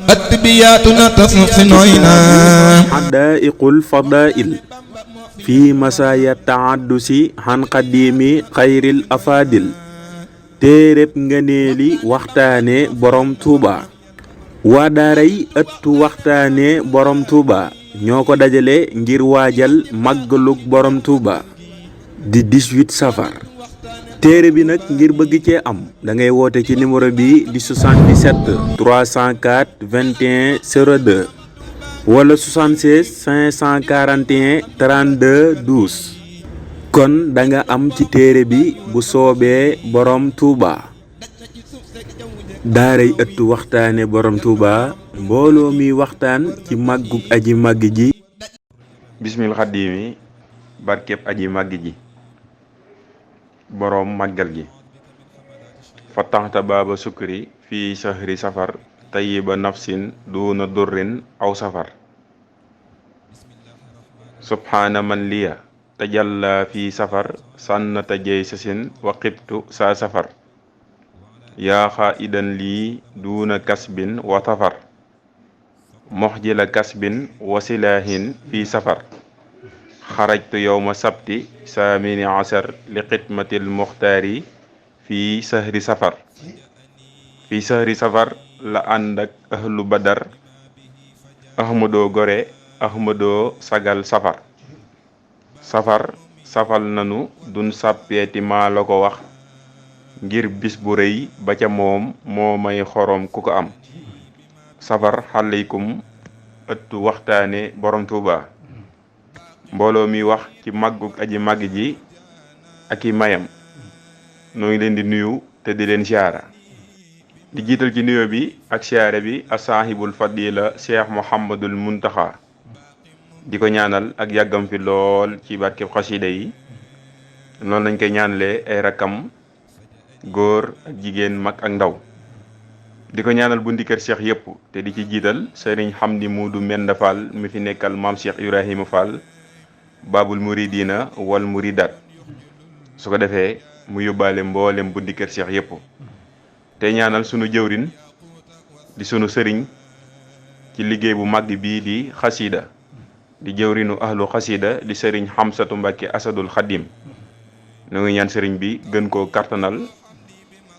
أتبياتنا تصنعنا حدائق الفضائل في مسايا التعدس عن قديم خير الأفاضل téereb ngëneeli waxtaane borom Touba waa daaray ëttu waxtaane borom Touba ñoo ko dajale ngir waajal màggalug borom Touba di 18 safar téere bi nag ngir bëgg cee am da ngay woote ci numéro bi di 77 304 21 02 wala 76 541 32 12 kon da nga am ci téere bi bu soobee borom Touba. daaray ëttu waxtaane borom Touba mbooloo mi waxtaan ci màggug aji màgg ji. bismil xaddiimi barkeb aji màgg ji borom màggal gi. fataxta baaba sukri fii sahri safar tayiba nafsin duuna durrin aw safar subhaana man liya tajalla fi safar sànnata jey sasin waqibtu saa safar yaa xaidan lii duuna kasbin wa safar moxjila kasbin wasilaahin fi safar xarajtu yowma sabti saamini asar li xidmatil muxtaari fi sahri safar la ànd ak ahlu badar ahmadoo gore ahmadoo sagal safar safal nanu dun sàppeeti maa la ko wax ngir bis bu rëy ba ca moom moo may xorom ku ko am safar xaleykum ëttu waxtaane borom Touba mbooloo mi wax ci màggug aji màgg ji ak i mayam noo ngi leen di nuyu te di leen siyaara di jiital ci nuyo bi ak siyaare bi a saahibul fadila cheikh Mouhamadul Muntaxa di ko ñaanal ak yàggam fi lool ci barkeb xasida yi noonu lañ koy ñaanalee ay rakkam góor ak jigéen mag ak ndaw di ko ñaanal bu ndikkër cheikh yëpp te di ci jiital sëriñ Hamdi Muudu Menda Fall mi fi nekkal maam Cheikh Ibrahima Fall babul muridina wal muridat su ko defee mu yóbbaale mboolem bu ndikkër cheikh yëpp te ñaanal sunu jëwrin di sunu sëriñ ci liggéey bu màgg bii di xasida di jëwrinu ahlu xasida di sëriñ Xamsatu Mbàkke Asadul Xadim nu ngi ñaan sëriñ bi gën koo kartanal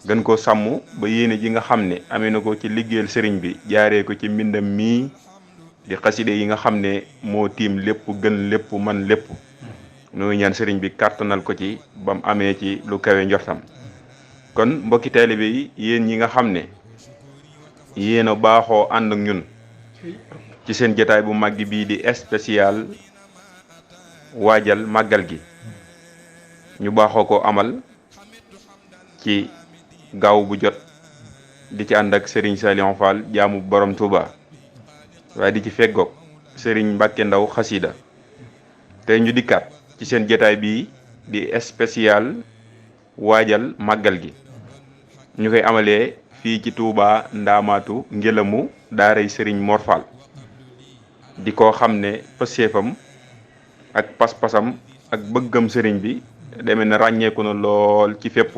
gën koo sàmm ba yéene ji nga xam ne amee na ko ci liggéeyal sëriñ bi jaaree ko ci mbindam mii di xasida yi nga xam ne moo tiim lépp gën lépp man lépp nu ngi ñaan sëriñ bi kartanal ko ci bam amee ci lu kawe njortam kon mbokki taalibe yi yéen ñi nga xam ne yéen a baaxoo ànd ak ñun ci seen jotaay bu màgg bii di spécial waajal màggal gi ñu baaxoo ko amal ci gaaw bu jot di ci ànd ak Serigne Saliou Fall jaamu borom Touba waaye di ci feggoog Serigne Mbacke Ndaw xasida tey ñu dikkaat ci seen jotaay bii di spécial waajal màggal gi ñu koy amalee fii ci Touba Ndaamaatu Ngelamu daaray Serigne Mor Fall di ko xam ne pëseefam ak pas-pasam ak bëggam sëriñ bi demee na ràññeeku na lool ci fépp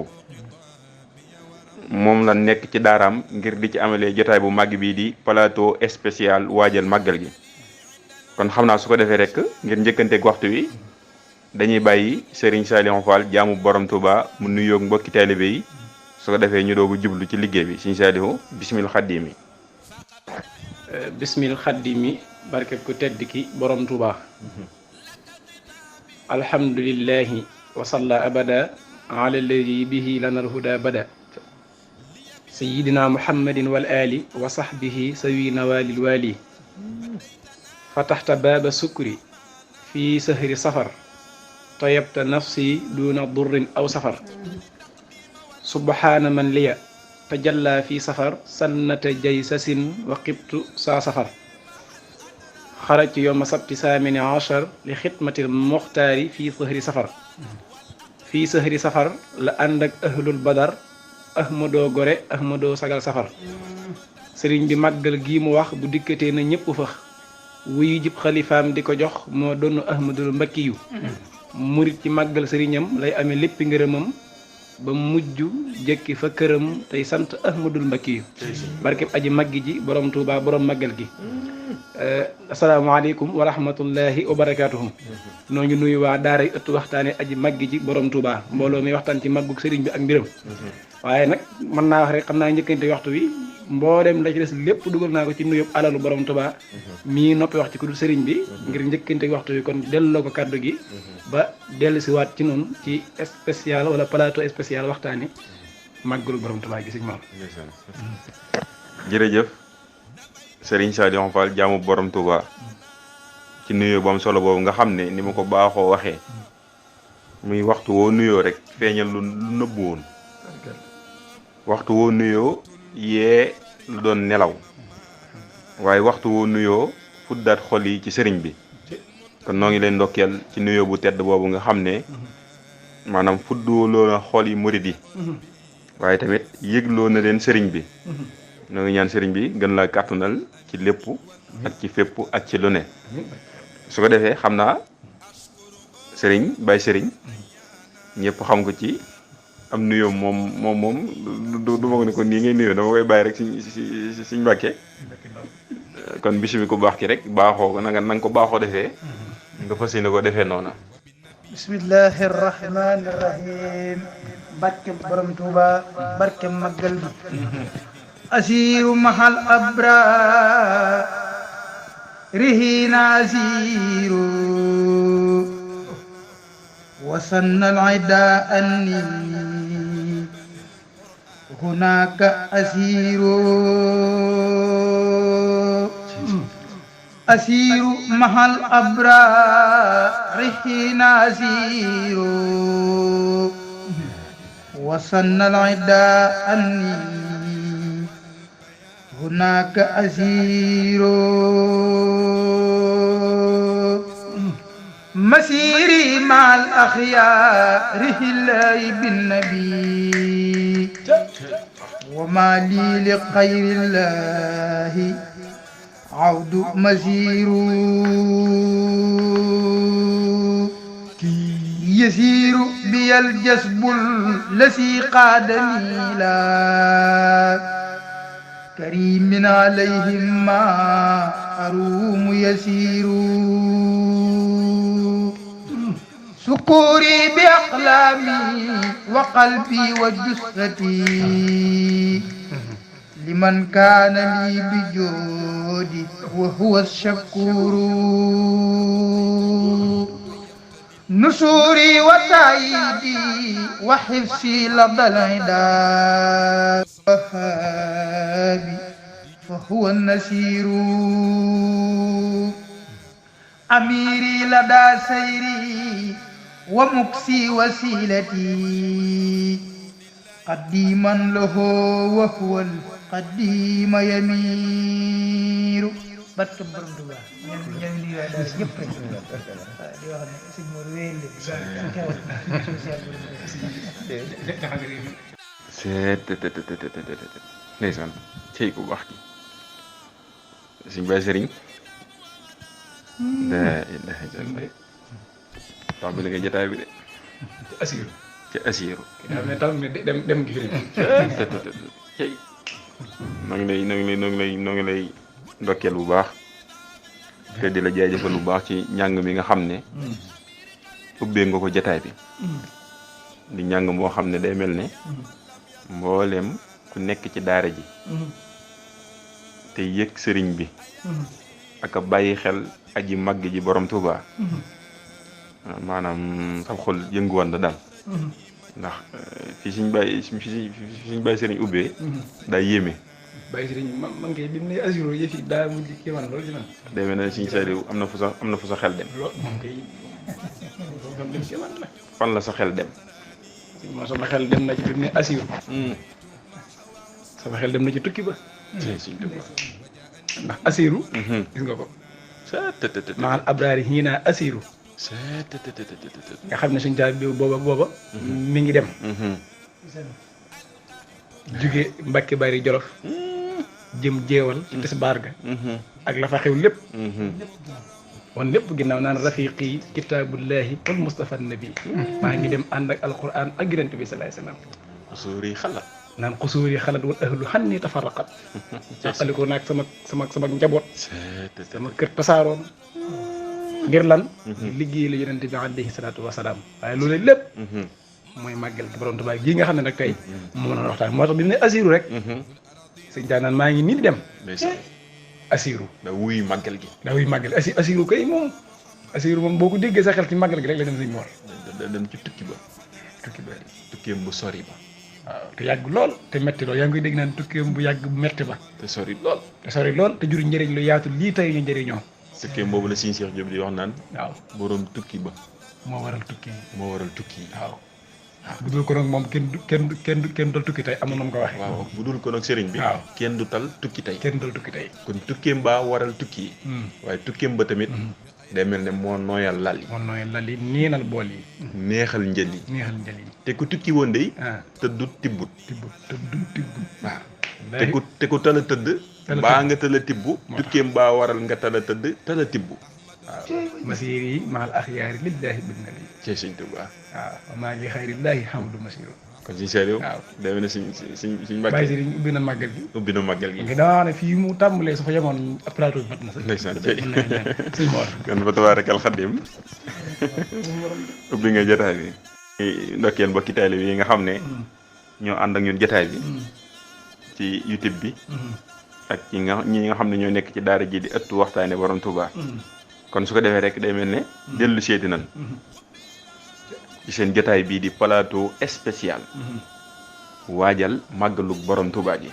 moom la nekk ci daaraam ngir di ci amalee jotaay bu màgg bii di plateau spécial waajal màggal gi kon xam naa su ko defee rek ngir njëkkanteeg waxtu wi dañuy bàyyi Serigne Saliou Fall jaamu borom Touba mu nuyoog mbokki taalibe yi su ko defee ñu doogu jublu ci liggéey bi Serigne Saliou bismil xaddiimi bismil xaddiimi barkeb ku tedd ki borom Touba alhamdulillahi wa salla abada ala alladi bihi lana alhuda bada sayidina muhammadin wal ali wa sahbihi sawi nawalil wali fataxta baaba sukri fi sahri safar tayabta nafsi duna durrin aw safar subhana man liya tajalla fi safar sannata jaysasin wa qibtu saa safar xarajtu yowma sabti saamini achar li xidmatil muxtaari fii sahri safar la ànd ak ahlul badar ahmadoo gore ahmadoo sagal safar sëriñ bi màggal gii mu wax bu dikkatee na ñëpp fëx wuyu jib xalifaam di ko jox moo doon ahmadul mbakki yu murit ci màggal sëriñam lay amee léppi ngërëmam ba mujj jëkki fa këram tey sant Ahmadul Mbakki yu barkeb aji maggi ji borom Tuuba borom maggal gi asalaamaaleykum wa rahmatullahi wa barakaatuhu noo ngi nuyu waa daara yi ëttu waxtaane aji maggi ji borom Tuuba mbooloo mi waxtaan ci maggug sëriñ bi ak mbiram waaye nag mën naa wax rek xam naa njëkkante waxtu wi mboolem la ci des lépp dugal naa ko ci nuyób alalu borom Tuuba mii noppi wax ci ku dul sëriñ bi ngir njëkkante waxtu wi kon delloo ko kàddu gi ba dellu si waat ci noonu ci spécial wala plateau spécial waxtaane màggalu borom Tuuba gi sëñ maam jërëjëf Serigne Saliou Fall jaamu borom Touba ci nuyoo bu am solo boobu nga xam ne ni ma ko baaxoo waxee muy waxtu woo nuyoo rek feeñal lu nëbbu woon waxtu woo nuyoo yee lu doon nelaw waaye waxtu woo nuyoo fuddaat xol yi ci sëriñ bi kon noo ngi leen ndokkeel ci nuyoo bu tedd boobu nga xam ne maanaam fuddoo na xol yi murid yi waaye tamit yëgloo na leen sëriñ bi noo ngi ñaan sëriñ bi gën laa kàttanal ci lépp ak ci fépp ak ci lu ne su ko defee xam naa sëriñ bay sëriñ ñëpp xam ko ci am nuyoo moom du ma ko ne ko nii ngay nuyoo dama koy bàyyi rek si Mbàkke kon bisu bi ku baax ki rek baaxoo ko na nga ko baaxoo defee nga fas yéene ko defee noona bismillahi rahmani rahim barke borom Tuuba barke maggal bi asiru mahal abra rihina asiru wasanna al-ida anni hunaka asiru mahal abra rihina asiru wasanna al-ida anni هناك أسير مسيري مع الأخيار الله بالنبي وما لي لخير الله عود مسير يسير بي الجسب الذي قادني لا كريم عليهم ما أروم يسير سكوري بأقلامي وقلبي وجثتي لمن كان لي بجودي وهو الشكور نصوري وتأييدي وحفظي لدى العدا وهابي فهو النسير أميري لدى سيري ومكسي وسيلتي قديما له وهو القديم يمير barke borom Tuuba ñoo ngi nuyu daal yëpp rek di wax ne sëñ Modou wéyal leen ndeysaan cey ku baax ki suñ bay sëriñ la ilaha illallah tax bi la ngay jotaay bi de ci asiru dem gi fi cey noo ngi lay ndokkeel bu baax te di la jaajëfal bu baax ci njàng mi nga xam ne ubbee nga ko jataay bi di njàng moo xam ne day mel ne mbooleem ku nekk ci daara ji te yëg sëriñ bi ak a bàyyi xel aji màgg ji borom Tuuba maanaam sam xol yënguwoon na daal ndax fi suñ bàyyi sëriñ ubbee daa yéeme bàyyi sëriñ man kay bi mu ne asuro yëf yi daa mujj kii man loolu ci man day mel ne suñ Saliou am na fu sa xel dem moom kay dem ci man la fan la sa xel dem moo sama xel dem na ci bi mu ne asuro sama xel dem na ci tukki ba suñ Tuuba ndax asiru gis nga ko maal abraari ñii naa asiru nga xam ne suñ taal bi booba mi ngi dem jóge Mbàkke Bari Jolof jëm jeewal ci tisbaar ga ak la fa xew lépp wan lépp ginnaaw naan rafiqi kitaabullahi wal mustafa nabi maa ngi dem ànd ak alquran ak yonent bi salaay salaam suuri xalaat naan xusuuri xalat wal ahlu xanni tafarraqat càqaliko naag sama njaboot sama kër tasaaroon ngir lan liggéey la yonent bi alayhi salaatu wasalaam waaye loolu lépp mooy màggal gi borom Tuubaa gii nga xam ne nag tey moo mën a waxtaan moo tax bi mu ne asiru rek sëñ daa naan maa ngi nii di dem asiru da wuy màggal gi da wuy màggal asiru kay moom boo ko déggee sa xel ci màggal gi rek la dem sëñ Mor da dem ci tukki ba tukkeem bu sori ba waaw te yàgg lool te metti lool yaa ngi koy dégg naan tukkeem bu yàgg bu metti ba te sori lool te jur njëriñ lu yaatu lii tey ñu njëriñoo tukkeem boobu la Sëñ Cheikh Diop di wax naan waaw borom tukki ba moo waral tukki yi waaw bu dul ko nag moom kenn dal tukki tey am na nu mu ko waxee waaw bu dul ko nag sëriñ bi waaw kenn du tal tukki tey kon tukkeem ba waral tukki yi waaye tukkeem ba tamit day mel ne moo nooyal lal yi niinal bool yi neexal njël yi te ku tukki woon de tëddut tibbut waaw te ku tala tëdd baa nga tala tibb tukkeem baa waral nga tala tëdd tala tibb waaw masiir yi maal axyaari lillahi bin nabi ci Sëñ Tuubaa waaw maa ngi xayrillahi hamdu masiru kon Sëñ Saliou waaw day mel ne suñ Mbàkke bàyyi sëriñ ubbi na màggal gi gi daa ne fii mu tàmbalee su fa yemoon plateau bi mat na sax ndeysaan sëñ Mor kon fa tabaarakal xaddim ubbi nga jotaay bi ndokkeel mbokki taalibe yi nga xam ne ñoo ànd ak ñun jotaay bi ci YouTube bi ak ñi nga xam ne ñoo nekk ci daara ji di ëttu waxtaane borom Touba kon su ko defee rek day mel ne dellu seeti nan ci seen jotaay bii di plateau spécial waajal màggalu borom Touba ji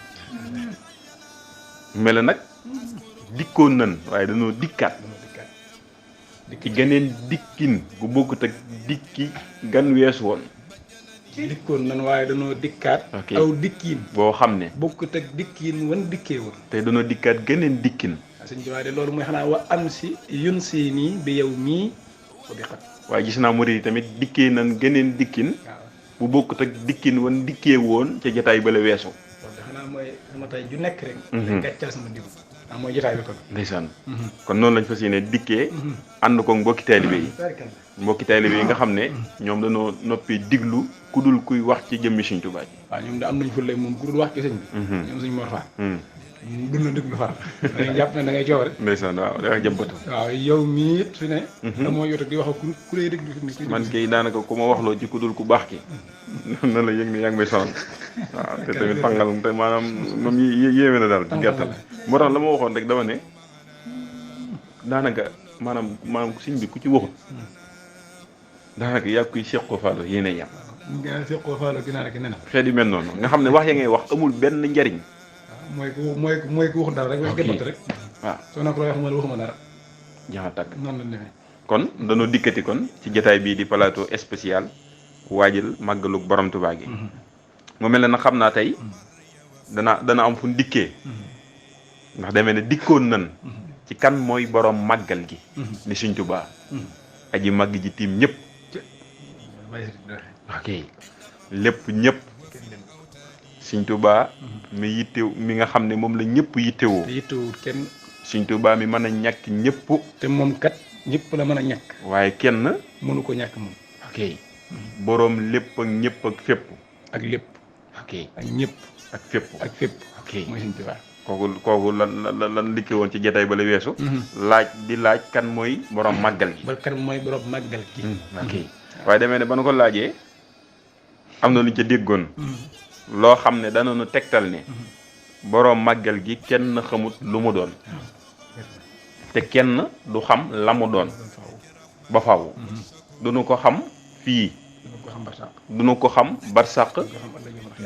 mel nag dikkoon nan waaye dañoo dikkaat ci geneen dikkin gu bokkut ak dikki gan weesu woon dikkoon nan waaye dañoo dikkaat aw dikkiin boo xam ne bokkut ak dikkiin wan dikkee woon te dañoo dikkaat geneen dikkin sëñ bi waaye de loolu mooy xanaa wa am si yun si nii bi yow mii ko bi xat waaye gis naa murid yi tamit dikkee nan geneen dikkin bu bokkut ak dikkin wan dikkee woon ca jotaay bala weesu loolu de xanaa mooy sama tay ju nekk rek dañ gàccal sama diw mooy jotaay bi kon ndeysaan kon noonu lañ fas yéene dikkee ànd ko mbokki taalibe yi nga xam ne ñoom dañoo noppi diglu ku dul kuy wax ci jëmmi Sëñ Tuubaa ji waaw ñoom da am nañ fulla moom ku dul wax ci sëñ bi ñoom Sëñ Mor Fall dul na déglu far dañuy jàpp ne da ngay coow rek ndeysaan waaw da nga jëmbatu waaw yow mii it fi ne da moo yot di wax ku lay déglu fi ne man kay daanaka ku ma waxloo ci ku dul ku baax ki na la yëg ne yaa ngi may sonal waaw te tamit fangal te maanaam moom yéeme na daal ci gàttal moo tax la ma waxoon rek dama ne daanaka maanaam sëñ bi ku ci waxut daanaka yaa kuy Seex ko Faalo yéene yam Seex ko Faalo ginaar ki nena xeet yu mel noonu nga xam ne wax ya ngay wax amul benn njariñ mooy ku wax dara rek wax gëbat rek waaw soo na ko lay waxuma dara jaxa tàgg noonu la demee kon dañoo dikkati kon ci jotaay bii di plateau spécial waajal màggalu borom Tuubaa gi mu mel ne nag xam naa tey dana am fu dikkee ndax demee ne dikkoon nan ci kan mooy borom màggal gi ni Sëñ Tuubaa aji màgg ji tiim ñëpp ok lépp ñëpp Sëñ Tuubaa mi nga xam ne moom la ñëpp yittewoo te yittewut kenn Sëñ Tuubaa mi mën a ñàkk ñëpp te moom kat ñëpp la mën a ñàkk waaye kenn mënu ko ñàkk moom ok boroom lépp ak ñëpp ak fépp ak lépp ok ak ñëpp ak fépp ok mooy Sëñ Tuubaa kooku lan likke woon ci jotaay ba la weesu laaj kan mooy borom màggal gi kan mooy borom màggal gi ok waaye demee ne ba nu ko laajee am na lu ñu ca déggoon loo xam ne danoonu tegtal ne boroom màggal gi kenn xamut lu mu doon te kenn du xam la mu doon ba faw duñu ko xam fii duñu ko xam barsàq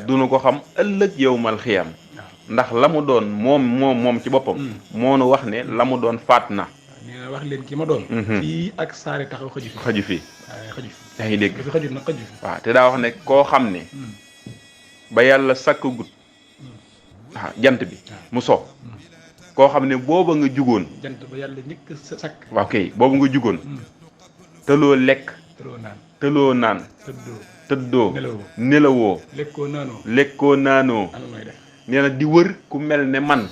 duñu ko xam ëllëg yowmal xiyam ndax la mu doon moom ci boppam moo nu wax ne la mu doon faat na nee na wax leen ki ma doon fii ak saari taxaw xaju fi yaa ngi dégg xajut na xaju fi waaw te daa wax ne koo xam ne ba yàlla sakk gut jant bi mu so koo xam ne booba nga jugoon jant ba yàlla njëkk sakk waaw kay booba nga jugoon tëloo lekk tëloo naan tëddoo nelawoo lekkoo naanoo nee na di wër ku mel ne man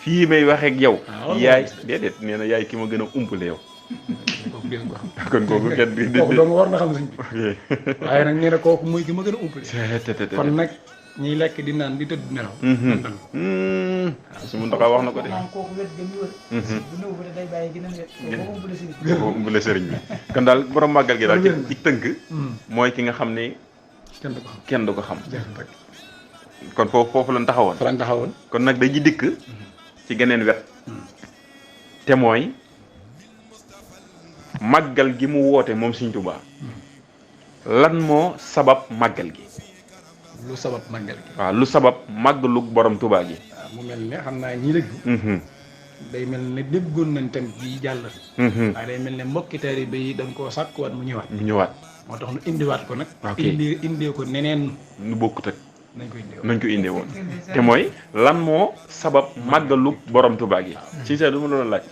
fii may waxee ak yow waaw yaay déedéet nee na yaay ki ma gën a umpale yow kooku dégg nga ko kon kooku kenn di kooku dong war na xam sëñ bi waaye nag nee na kooku mooy ki ma gën a umpale kon nag ñiy lekk di naan di tëdd nelaw su mu ndoxaa wax na ko de maanaam kooku wet gëm wër bu ñëw ba day bàyyi gën a wet kooku umpale sëriñ bi kooku umpale sëriñ bi kon daal borom màggal gi daal ci tënk mooy ki nga xam ne kenn du ko xam kenn du ko xam jeex na rek kon foofu lañ taxawoon fa lañ taxawoon kon nag dañuy dikk ci geneen wet te mooy màggal gi mu woote moom Sëriñ Tuubaa lan moo sabab màggal gi lu sabab màggal gi waaw lu sabab màggalu borom Tuubaa gi waaw mu mel ne xam naa ñi dégg day mel ne déggoon nañ tam bii jàll waaye day mel ne mbokki taalibe yi dañ koo sàkkuwaat mu ñëwaat mu ñëwaat moo tax nu indiwaat ko nag ok indee ko neneen nu bokkut ak nañ ko indee nañ ko indee woon te mooy lan moo sabab màggalu borom Tuubaa gi si sa du ma doon laaj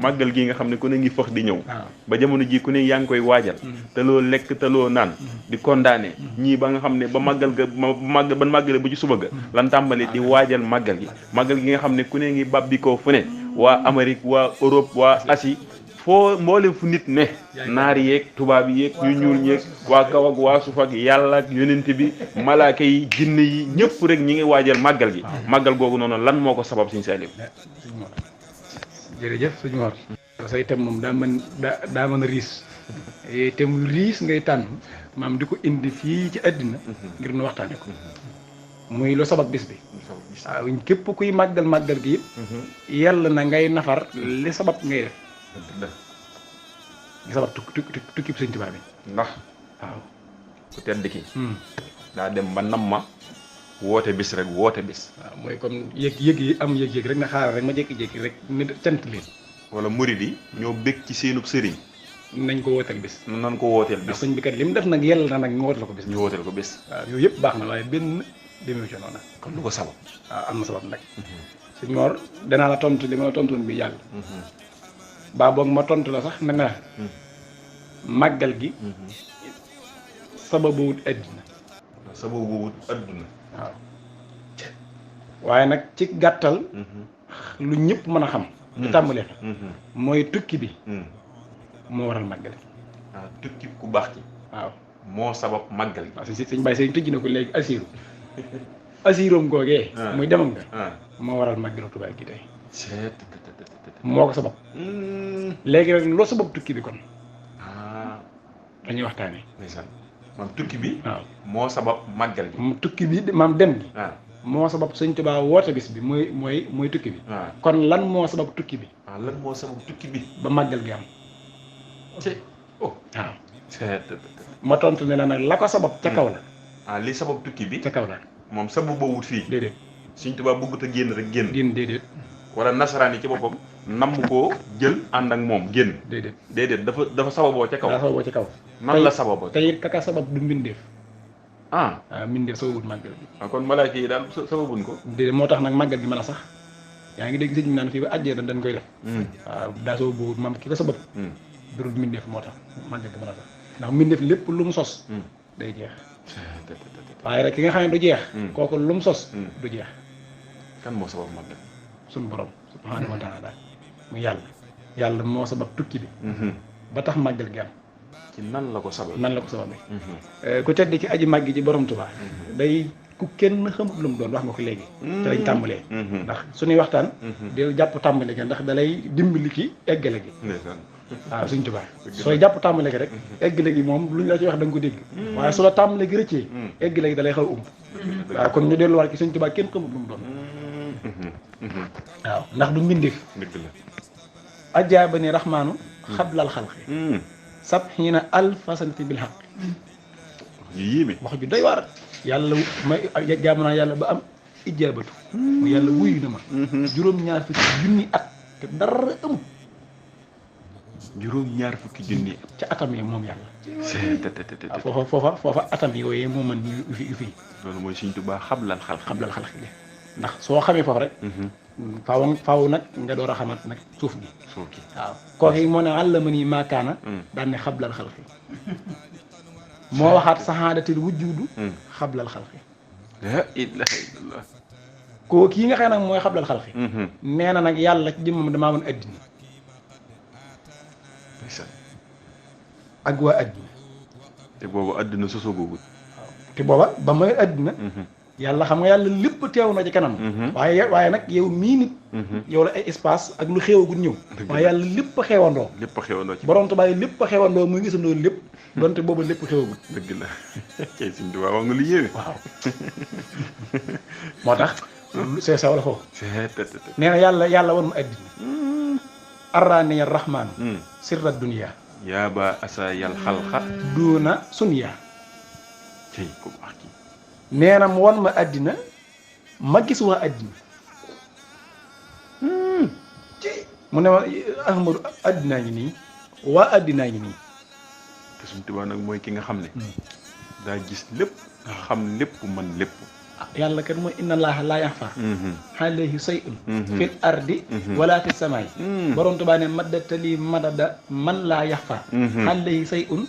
màggal gi nga xam ne ku ne ngi fëx di ñëw waaw ba jamono ji ku ne yaa ngi koy waajal te loo lekk te loo naan di condamné ñii ba nga xam ne ba màggal ga ban màggale bu ci suba ga lan tàmbali di waajal màggal gi nga xam ne ku ne ngi bàbbikoo fu ne waa Amérique waa Europe waa Asie foo mboolem fu nit ne naar yeeg tubaab yeeg ñu ñuul ñeeg waa kaw ak waa suuf ak yàlla ak yonent bi malaaka yi jinne yi ñëpp rek ñi ngi waajal màggal gi màggal googu noonu lan moo ko sabab Sëriñ Saliou suñu Mor jërëjëf suñu Mor say tem moom daa mën a riis te mu riis ngay tànn maam di ko indi fii ci àddina ngir nu waxtaane ko muy lu sabab bis bi waaw képp kuy màggal gi it yàlla na ngay nafar li sabab ngay def li sabab tukki Sëriñ Tuubaa bi ndax waaw ku tedd ki daa dem ba nam ma woote bis rek woote bis waaw mooy comme yëg yi am yëg rek na xaaral rek ma jékki-jékki rek ni cant leen wala murid yi ñoo bég ci seenub sëriñ nañ ko wooteel bis nan ko wooteel ndax bis sëñ bi kat li mu def nag yàlla na nag ñu wooteel ko bis ñu wooteel ko bis waaw yooyu yëpp baax na waaye benn demewu ci noonu kon lu ko sabab waaw am na sabab nag sëñ Mor danaa la tontu li ma la tontoon bi yàlla baa boog ma tontu la sax ne na màggal gi sababu wut àddina sababu wut adduna waaw waaye nag ci gàttal lu ñëpp mën a xam di tàmbalee fa mooy tukki bi moo waral màggal gi waaw tukki ku baax ci waaw moo sabab màggal gi waaw sëñ Baye sëñ tëj na ko léegi asiroom googee muy demam nga moo waral màggalu Tuubaa gi tey moo ko sabab léegi rek loo sabab tukki bi kon dañuy waxtaanee ndeysaan maam tukki bi waaw moo sabab màggal gi tukki bi maam dem gi waaw moo sabab Sëñ Tuubaa woote bis bi mooy tukki bi waaw kon lan moo sabab tukki bi waaw lan moo sabab tukki bi ba màggal gi am oh waaw c'est ma tontu ne la nag la ko sabab ca kaw la li sabab tukki bi ca kaw la moom sabab boo wut fii déedéet Sëñ Tuubaa bëggut a génn rek génn génn déedéet wala nasaraan yi ci boppam namm koo jël ànd ak moom génn déedéet dafa sababoo ca kaw daa sababoo ca kaw nan la sababoo te it kaka sabab du mbindeef waaw mbindeef sababut màggal gi kon malaaka yi daal sababuñ ko déedéet moo tax nag màggal gi mën a sax yaa ngi dégg sëñ bi naan fii ba àjjee dañ koy def waaw daa sababut maam ki ko sabab birul mbindeef moo tax màggal gi mën a sax ndax mbindeef lépp lu mu sos day jeex waaye rek ki nga xam ne du jeex kooku lu mu sos du jeex kan moo sabab màggal suñu borom subhaanahu wa taala mu yàlla moo sabab tukki bi ba tax màggal gi am ci nan la ko sabab ku tedd ci aji màgg ji borom Tuubaa day ku kenn xamut lu mu doon wax nga ko léegi te lañ tàmbalee ndax suñuy waxtaan di jàpp tàmbale gi ndax da lay dimbali ci eggale gi waaw Sëñ Tuubaa sooy jàpp tàmbale gi rek eggale gi moom luñ la ci wax da nga ko dégg waaye su la tàmbale gi rëccee eggale gi da lay xaw umb waaw kon ñu delluwaat ci Sëñ Tuubaa kenn xamut lu mu doon waaw ndax du mbindeef dëgg la ajaaba ni raxmaanu xablal xalqi sab xiina alfa sanati bil xaq yu yéeme wax ju doy waar yàlla may jaamu naa yàlla ba am ijaabatu mu yàlla wuyu na ma juróom-ñaar fukki junni at te dara amul juróom-ñaar fukki junni ca atam yi moom yàlla foofa atam yooyee moo mën yu fii loolu mooy Sëñ Tuubaa xablal xalqi ndax soo xamee foofu rek faaw nag nga door a xamat nag suuf gi waaw kooku moo ne àllama nii maakaana daan ne xablal xalqi moo waxaat saxaadatil wujjudu xablal xalqi la ilaha illallah koo kii nga xam nag mooy xablal xalqi nee na nag yàlla ci jëmmam damaa mën addina ak waa addina te boobu àddina sosoogugut. te booba ba mooy addina yàlla xam nga yàlla lépp teew na ci kanam waaye nag yow mii nit yow la ay espace ak lu xewagul ñëw waaye yàlla lépp a xewandoo lépp a xewandoo ci borom Tuubaa lépp a xewandoo muy gisandoo lépp donte booba lépp xewagul dëgg la kay Sëñ Tuubaa wax nga lu yéeme. waaw moo tax c'est ça wala foofu nee na yàlla wan ma addina arraaniya rahmaan sirra dunya yaa ba asa yal xalxa duuna sunya cey ko baax ki nee na mu wan ma addina ma gis waa addina mu ne ma Ahmadu addinaa ngi nii waa addinaa ngi nii te Sëñ Tuubaa nag mooy ki nga xam ne daa gis lépp xam lépp man lépp. yàlla kat mooy inna allaha laa yaxfa alayhi shay'un fil ardi wala fis samaay borom Tuubaa ne maddatali madada man laa yaxfa alayhi shay'un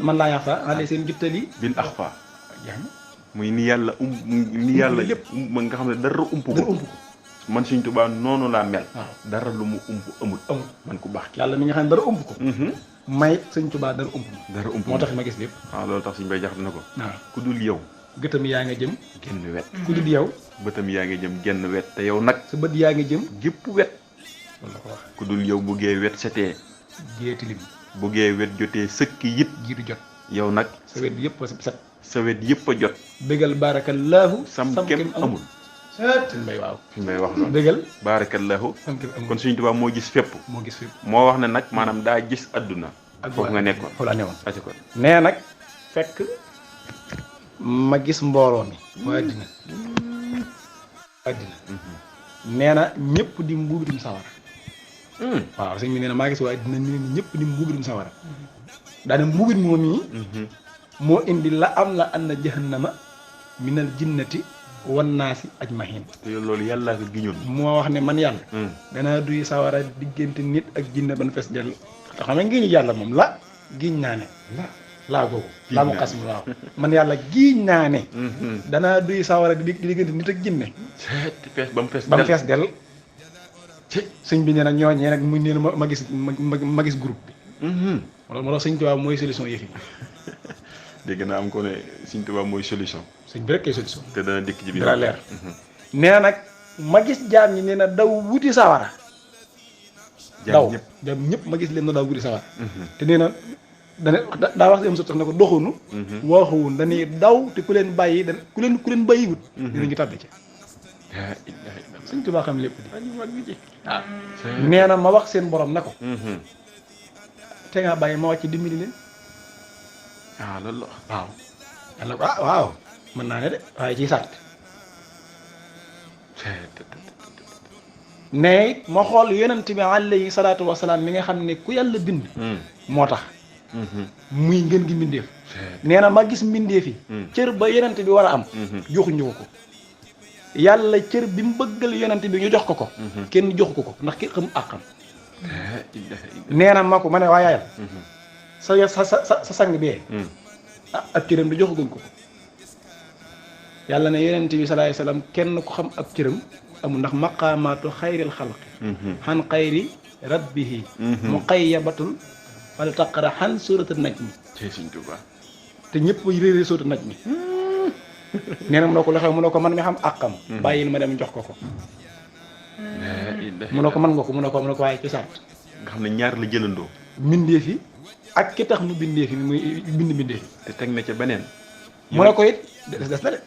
man laa yaxfa alayhi seen juttali bil axfa muy ni yàlla ni yàlla lépp ma nga xam ne dara ump ko man Sëñ Tuubaa noonu laa mel. dara lu mu ump amul man ku baax ki yàlla mi nga xam ne dara ump ko may Sëñ Tuubaa dara ump dara ump moo tax ma gis lépp waaw loolu tax suñu bay jax dina ko waaw ku dul yow gëtam yaa nga jëm genn wet ku dul yow bëtam yaa ngi jëm genn wet te yow nag sa bët yaa nga jëm gépp wet loolu la ko wax ku dul yow buggee wet setee géeti lim buggee wet jotee sëkk yit jiitu jot yow nag sa wet yëpp set sa wet yëpp a jot bégal baarakallaahu sam kem amul suñ bay waaw suñu bay wax loolu bégal baarakallahu sam kem amul kon Sëñ Tuubaa moo gis fépp moo gis fi moo wax ne nag maanaam daa gis adduna foofu nga nekkoon foofu laa newoon aci ko nee nag fekk ma gis mbooloo mi waa addina nee na ñëpp di mbuubitum sawara waaw sëñ bi nee na maa gis waa addina ni ñëpp di mbuubitum sawara daane mbuubit moom yi moo indi la am la anna jahannama minal jinnati wan naasi ajmahin te loolu yàllaa ko giñoon moo wax ne man yàlla danaa duy sawara diggante nit ak jinne ban fes dell te xam nga ngiñu yàlla moom la giñ naa ne laa googu laa mu xas mi waaw man yàlla giñ naa ne danaa duy sawara di diggante nit ak jinne ba mu fees dell sëñ bi nee na ñooñee nag mu nee na ma gis groupe bi moo tax Sëñ Tuubaa mooy solution yëf yi dégg naa am ko ne Sëñ Tuubaa mooy solution sëñ bi rek kay solution te dana dikk ci biir dana leer nee na nag ma gis jaam ñi nee na daw wuti sawara daw jaam ñëpp ma gis leen na daw wuti sawara te nee na dana daa wax si am sotax ne ko doxunu waxuwun dañuy daw te ku leen bàyyi da ku leen bàyyiwut dinañu tàbbi ci Sëñ Tuubaa xam lépp di waaw nee na ma wax seen borom ne ko te nga bàyyi ma wàcc dimbali leen loolu waaw yàlla ko waaw mën naa ne de waaye ciy sàrt ne ma xool yonent bi alayhi salaatu wasalaam mi nga xam ne ku yàlla bind moo tax muy ngeen gi mbindeef nee na ma gis mbindeef yi cër ba yonent bi war a am joxuñu ko yàlla cër bi mu bëggal yonent bi ñu jox ko kenn joxu ko ndax ki xam àqam nee na ma ko ma ne waa yaayal sa sang bee ab cëram di joxaguñ ko yàlla ne yonent bi salaay salaam kenn ku xam ab cëram amul ndax maqaamaatu xayril xalqi xan xayri rabbihi muqayyabatun wala taqara xan suuratul najmi te ñëpp réeré suuratul najmi nee na mu ne ko loxew mu ne ko man mi xam àqam bàyyil ma dem jox ko mu ne ko mën nga ko mu ne ko waaye ci sart nga xam ne ñaar la jëlandoo mbindeef yi ak ki tax mu bindee fi muy bind mbindee fi te teg na ca beneen mu ne ko it des na de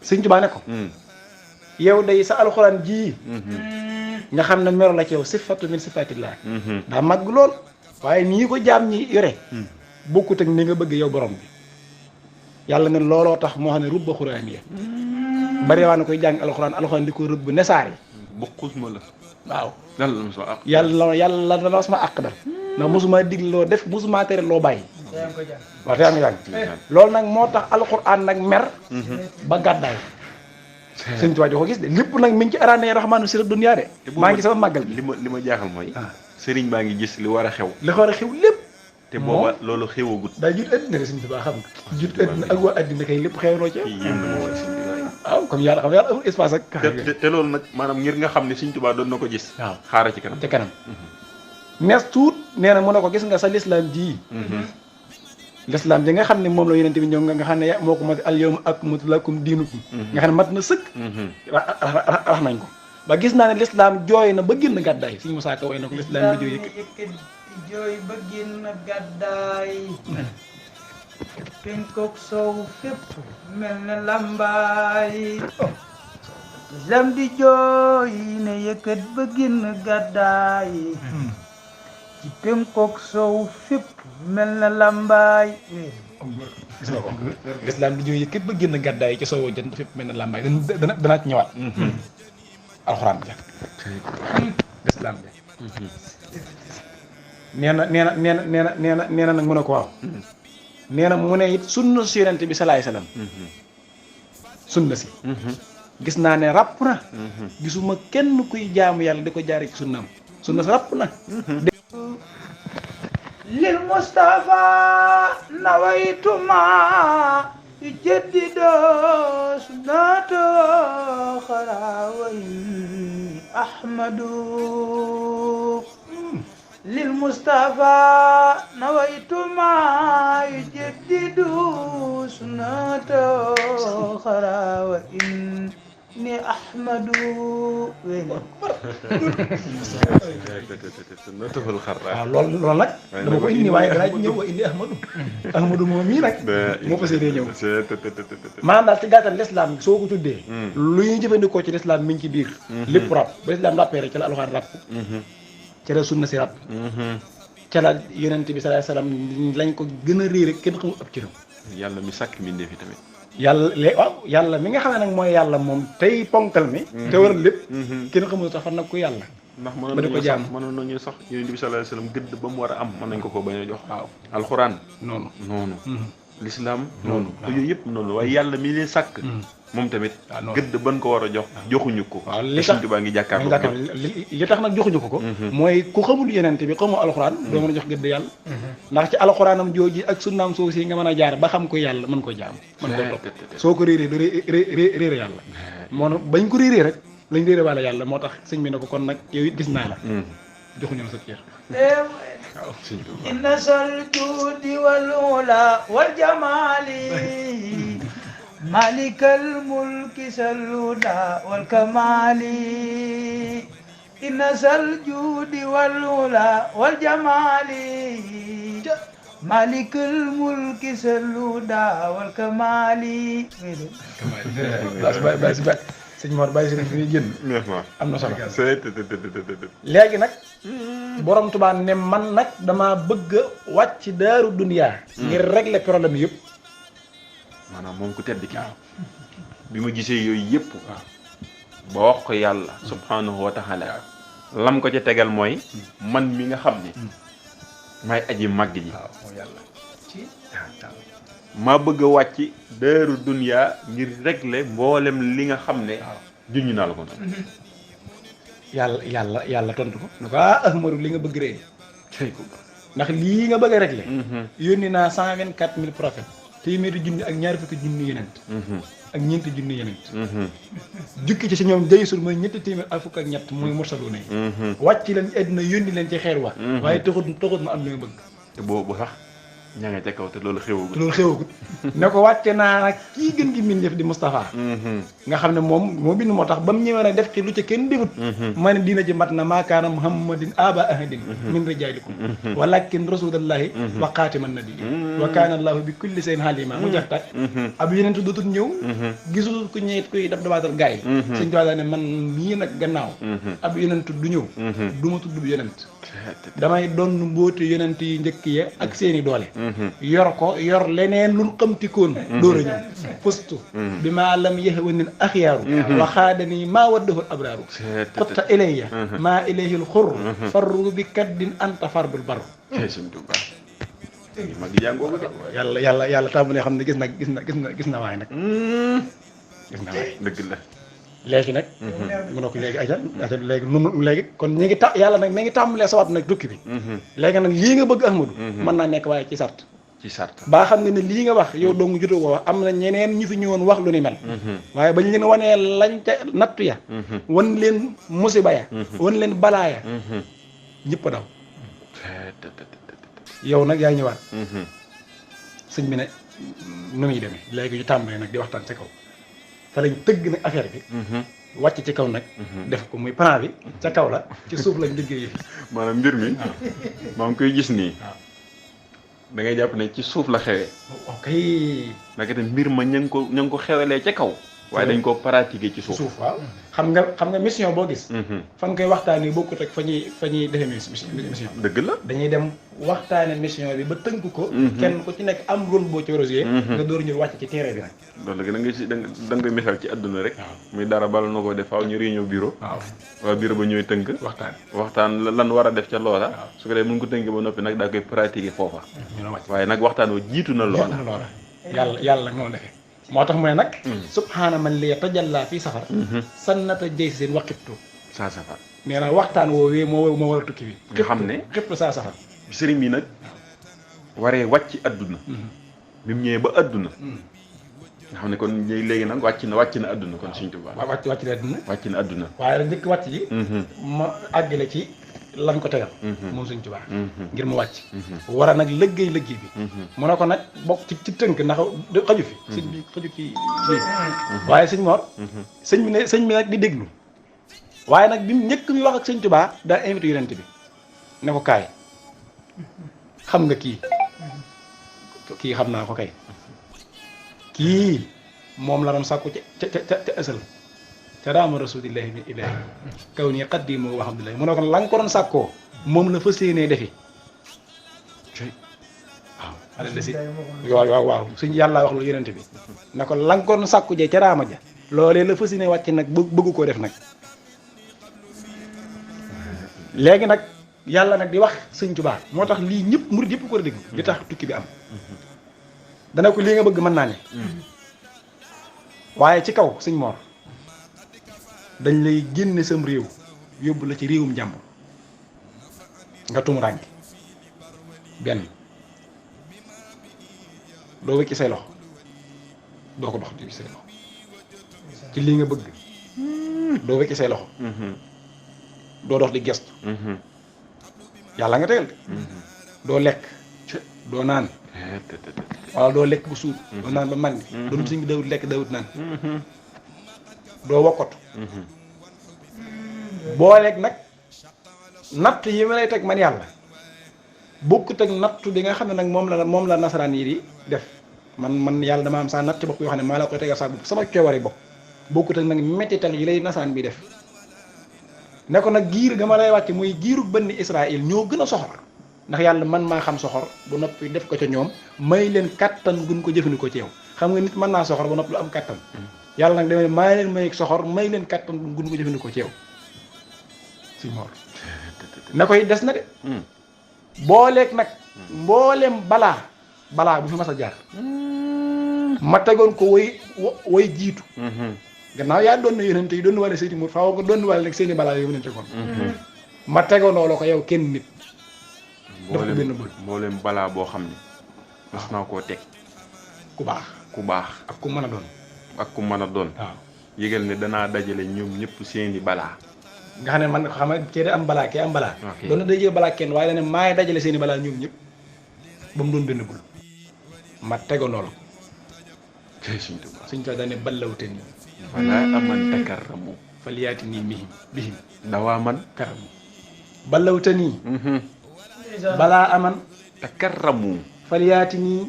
Sëñ Tuubaa ne ko yow day sa alxuraan ji nga xam ne melo la ci yow sifatu min sifatillah daa màgg lool waaye nii ko jaam ñi yore bokkut ak ni nga bëgg yow borom bi yàlla ne looloo tax moo xam ne rubba xuraaniya bari waa na koy jàng alxuraan di ko rëbb nesaar yi bokkul ma la waaw yàlla la ma sama àq dal ndax mosuma digle loo def mosuma tere loo bàyyi waaw te yaa ngi jàng loolu nag moo tax alxuraan nag mer ba gàddaay Sëñ Tuubaa ko gis de lépp nag mi ngi ci araane rahmaanu sira dunya de maa ngi sama màggal bi li ma jaaxal mooy sëriñ baa ngi gis li war a xew lépp te booba loolu xewagut daa jut addina de Sëñ Tuubaa xam nga jut addina ak waa addina kay lépp xewnoo ci waaw comme yàlla xam yàlla amul espace ak. te loolu nag maanaam ngir nga xam ne Sëñ Tuubaa doon na ko gis. waaw xaaral ci kanam. ca kanam. nees tuut nee na mu ne ko gis nga sa lislaam ji. lislaam ji nga xam ne moom la yonent bi ñëw nga xam ne moo ko mat al yawma akmaltu lakum diinukum. nga xam ne mat na sëkk. wax nañ ko ba gis naa ne lislaam jooy na ba génn gàddaay Sëñ Musaa Ka way na ko lislaam bi jooy yëkkati jooy ba génn gàddaay penkook sow fépp mel ne lambaay lislaam di jooy ne yëkkat ba génn gàddaay ci penkook sow fépp mel ne lambaay gis nga ko lislaam di jooy yëkkat ba génn gàddaay ci sowu jant fépp mel ne lambaay danaa ci ñëwaat alxuraan ja lislaam bi nee na nag mu ne ko waaw nee na mu ne it sunna si yonent bi salaay salaam sunna si gis naa ne ràpp na gisuma kenn kuy jaamu yàlla di ko jaare ci sunnaam sunna si ràpp na lil Mustafa nawaytuma yujaddidu sunnata xarawayn ahmadu lil Mustafa nawaytuma yujaddidu sunnata xarawayn ni ahmadu waaw loolu nag dama ko indi waaye danaa ci ñëw wa indi ahmadu moom mii nag moo fa seetee ñëw maanaam daal ci gàttal l'islam soo ko tuddee lu ñuy jëfandikoo ci l'islam mi ngi ci biir lépp ràpp ba l'islam ràppee rek ci la alxuraan ràpp ci la sunna si ràpp ca la yonent bi sallallahu alayhi wasallam lañ ko gën a réer rek kenn xamul ab cëram yàlla mi sàkk mi ndeefi tamit yàlla mi nga xam ne nag mooy yàlla moom tey ponkal mi te waral lépp kenn xamul tax fan nag ko yàlla ndax ba di ko jaam mënoon nañu sax yonent bi sallallahu alayhi wasallam gëdd ba mu war a am mën nañ ko bañ a jox waaw alxuraan noonu l'islam noonu yooyu yëpp noonu waaye yàlla mi leen sàkk moom tamit gëdd ban ko war a jox joxuñu ko waaw li tax Sëñ Tuubaa ngi jàkkaarloo li tax nag joxuñu ko mooy ku xamul yenente bi xamoo alxuraan doo mën a jox gëdd yàlla ndax ci alxuraanam jooji ak sunnaam soo si nga mën a jaar ba xam ko yàlla mën ko jaam mën ko topp soo ko réeree du réere yàlla moo bañ ko réeree rek lañ réere wàlla yàlla moo tax sëñ bi ne ko kon nag yow it gis naa la joxuñu la sa cër inna sal juudi wal ula wal jamaali malikal mulki sal huda wal kamali inna sal juudi wal ula wal jamaali malikal mulki sal huda wal kamali sëñ Mor bàyyi sëriñ bi génn am na solo léegi nag borom Tuubaa ne man nag dama bëgg a wàcc daaru duniyaa ngir régler problème yëpp maanaam moom ku tedd ki bi ma gisee yooyu yëpp ba wax ko yàlla subhanahu wa taala lam ko ca tegal mooy man mi nga xam ne may aji màgg ji maa bëgg a wàcc daaru duniyaa ngir régler mboolem li nga xam ne junñu naa la ko noonu yàlla tontu ko ne ko Ahmadu li nga bëgg rek ndax lii nga bëgg a régler yónni naa 124 000 prophètes téeméeri junni ak ñaari fukki junni yeneen ak ñeenti junni yeneen jukki ci si ñoom jaysul mooy ñetti téeméer ak fukk ak ñett mooy mursaluuna yi wàcc leen ci àddina yónni leen ci xeer wa waaye taxut ma am li nga bëgg te boobu sax ña nga ca kaw te loolu xewagut ne ko wàcce naa nag kii gën gi mbindeef di Moustapha nga xam ne moom moo bind moo tax ba mu ñëwee nag def ci lu ca kenn defut ma ne diina ji mat na maakaana Muhammadin aba ahadin min rijaalikum walakin rasulallahi wa xaatiman nabi wa kaana allahu bi kulli shay'in halima mu jax tak ab yenentu dootul ñëw gisul ku ñëwit kuy daf dabaatal gaay Sëñ Tuubaa ne man mii nag gannaaw ab yenentu du ñëw du ma tudd yenent damay doon mbóoti yenent yi njëkk ya ak seeni doole yor ko yor leneen luñ xamtikoon dóor a ñëw fustu bi maa lam yahwanil axyaaru wa xaadani maa waddahul abraaru xutta ilayya maa ilayhil xur farru bi kaddin anta fardul barru mag jàngoo ko de yàlla tàmbalee xam ne gis na waay nag gis na waay dëgg la léegi nag mu ne ko léegi aja léegi kon ñu ngi yàlla nag mi ngi tàmbalee sawat nag dukki bi léegi nag lii nga bëgg Ahmadu mën naa nekk waaye ci sart ci sart baa xam nga ne lii nga wax yow dong jotoo ko wax am na ñeneen ñu fi ñëwoon wax lu ni mel waaye bañ leen wanee lañ ca nattu ya wan leen musiba ya wan leen balaa ya ñëpp a daw yow nag yaa ñëwaat sëñ bi ne nu muy demee léegi ñu tàmbalee nag di waxtaan ca kaw te lañ tëgg nag affaire bi wàcc ci kaw nag def ko muy plan bi ca kaw la ci suuf lañ liggéey maanaam mbir mi maa ngi koy gis nii da ngay jàpp ne ci suuf la xewee ok naka te mbir ma ña ngi ko xewelee ca kaw waaye dañ ko pratiquer ci suuf waaw xam nga mission boo gis fan koy waxtaanee bokkut ak fa ñuy defee mission dëgg la dañuy dem waxtaane mission bi ba tënk ko kenn ku ci nekk am rôle boo ci war a jouer nga door ñu wàcc ci terrain bi nag loolu da nga si da nga koy misaal ci àdduna rek muy dara bala na ko def faaw ñu réunion bureau waa bureau ba ñooy tënk waxtaan lan war a def ca loola su ko dee mën ko tënk ba noppi nag daa koy pratiquer foofa waaye nag waxtaan wa jiitu na loola yàlla moo defee moo tax mu ne nag subhaana man li tajalla fii safar sannata jëy si seen waqittu saa safar nee na waxtaan woowee moo war a tukki bi nga xam ne xëpp saa safar sëriñ bi nag waree wàcc adduna bi mu ñëwee ba adduna nga xam ne kon léegi nag wàcc na adduna kon Sëriñ Tuubaa wàcc na adduna waaye nag njëkk wàcc ji ma àggale ci lan ko tegal moom Sëriñ Tuubaa ngir mu wàcc war a nag liggéey bi mu ne ko nag bokk ci tënk ndax xaju fi sëñ bi xaju ci lii waaye sëñ Mor sëñ bi nag di déglu waaye nag bi mu njëkk mi wax ak Sëriñ Tuubaa daa invité yonent bi ne ko kaay xam nga kii xam naa ko kay kii moom la doon sàkku ca ësal ca daama rasulillahi min ilahi kaw nii xaddimoo alhamdulilah mu ne ko la nga ko doon sàkkoo moom la fas yéenee defi waaw ala la si waaw suñ yàlla wax lu yonente bi ne ko la nga ko doon sàkku jee ca daama ja loolee la fas yéenee wàcc nag bëgg koo def nag léegi nag yàlla nag di wax Sëñ Tuubaa moo tax lii ñëpp murid yëpp ko war a dégg di tax tukki bi am dana ko lii nga bëgg mën naa ne waaye ci kaw Sëñ Mor dañ lay génne sam réew yóbbu la ci réewum jàmbur nga tumuraange benn doo wëcc say loxo doo ko dox ci say loxo ci lii nga bëgg doo wëcc say loxo doo dox di gestu yàlla nga tegal de doo lekk doo naan wala doo lekk bu suur doo naan ba màndi doon suñ bi dawut lekk dawut naan doo wokkatu booleeg nag natt yi ma lay teg man yàlla bokkut ak nattu bi nga xam ne nag moom la nasaraan yi di def man yàlla dama am saa natt bopp yoo xam ne maa la koy tegal saa bopp sama coowari bopp bokkut ak nag mettital yi lay nasaraan bi def ne ko nag giir ga ma lay wàcc muy giiru bënn Israël ñoo gën a soxor ndax yàlla man maa xam soxor ba noppi def ko ca ñoom may leen kattan gun ko jëfandikoo ci yow xam nga nit mën naa soxor ba noppi lu am kattan yàlla nag damay maa leen may soxor may leen kattan gun ko jëfandikoo ci yow si Mor na koy des na de booleeg nag mbooleem balaa bu fi mas a jaar ma tegoon ko way jiitu gannaaw yaa doon na yonente yi doon wàlle seeni mur faaw nga doon wàlle nag seeni balaa yow nente kon ma tegoonoo la ko yow kenn nit daf ko benn bël mbooleem balaa boo xam ne mas naa koo teg ku baax ak ku mën a doon waaw yëgal ne danaa dajale ñoom ñëpp seeni balaa nga xam ne man xam nga kii am balaa kii am balaa doon na dajale balaa kenn waaye dane maay dajale seeni balaa ñoom ñëpp ba mu doon benn bël ma tegoonoo la ko suñ ta dane ballawte nii falaa aman takarramu faliyaati nii bihim dawaa man karamu ballawte nii balaa aman takarramu faliyaati nii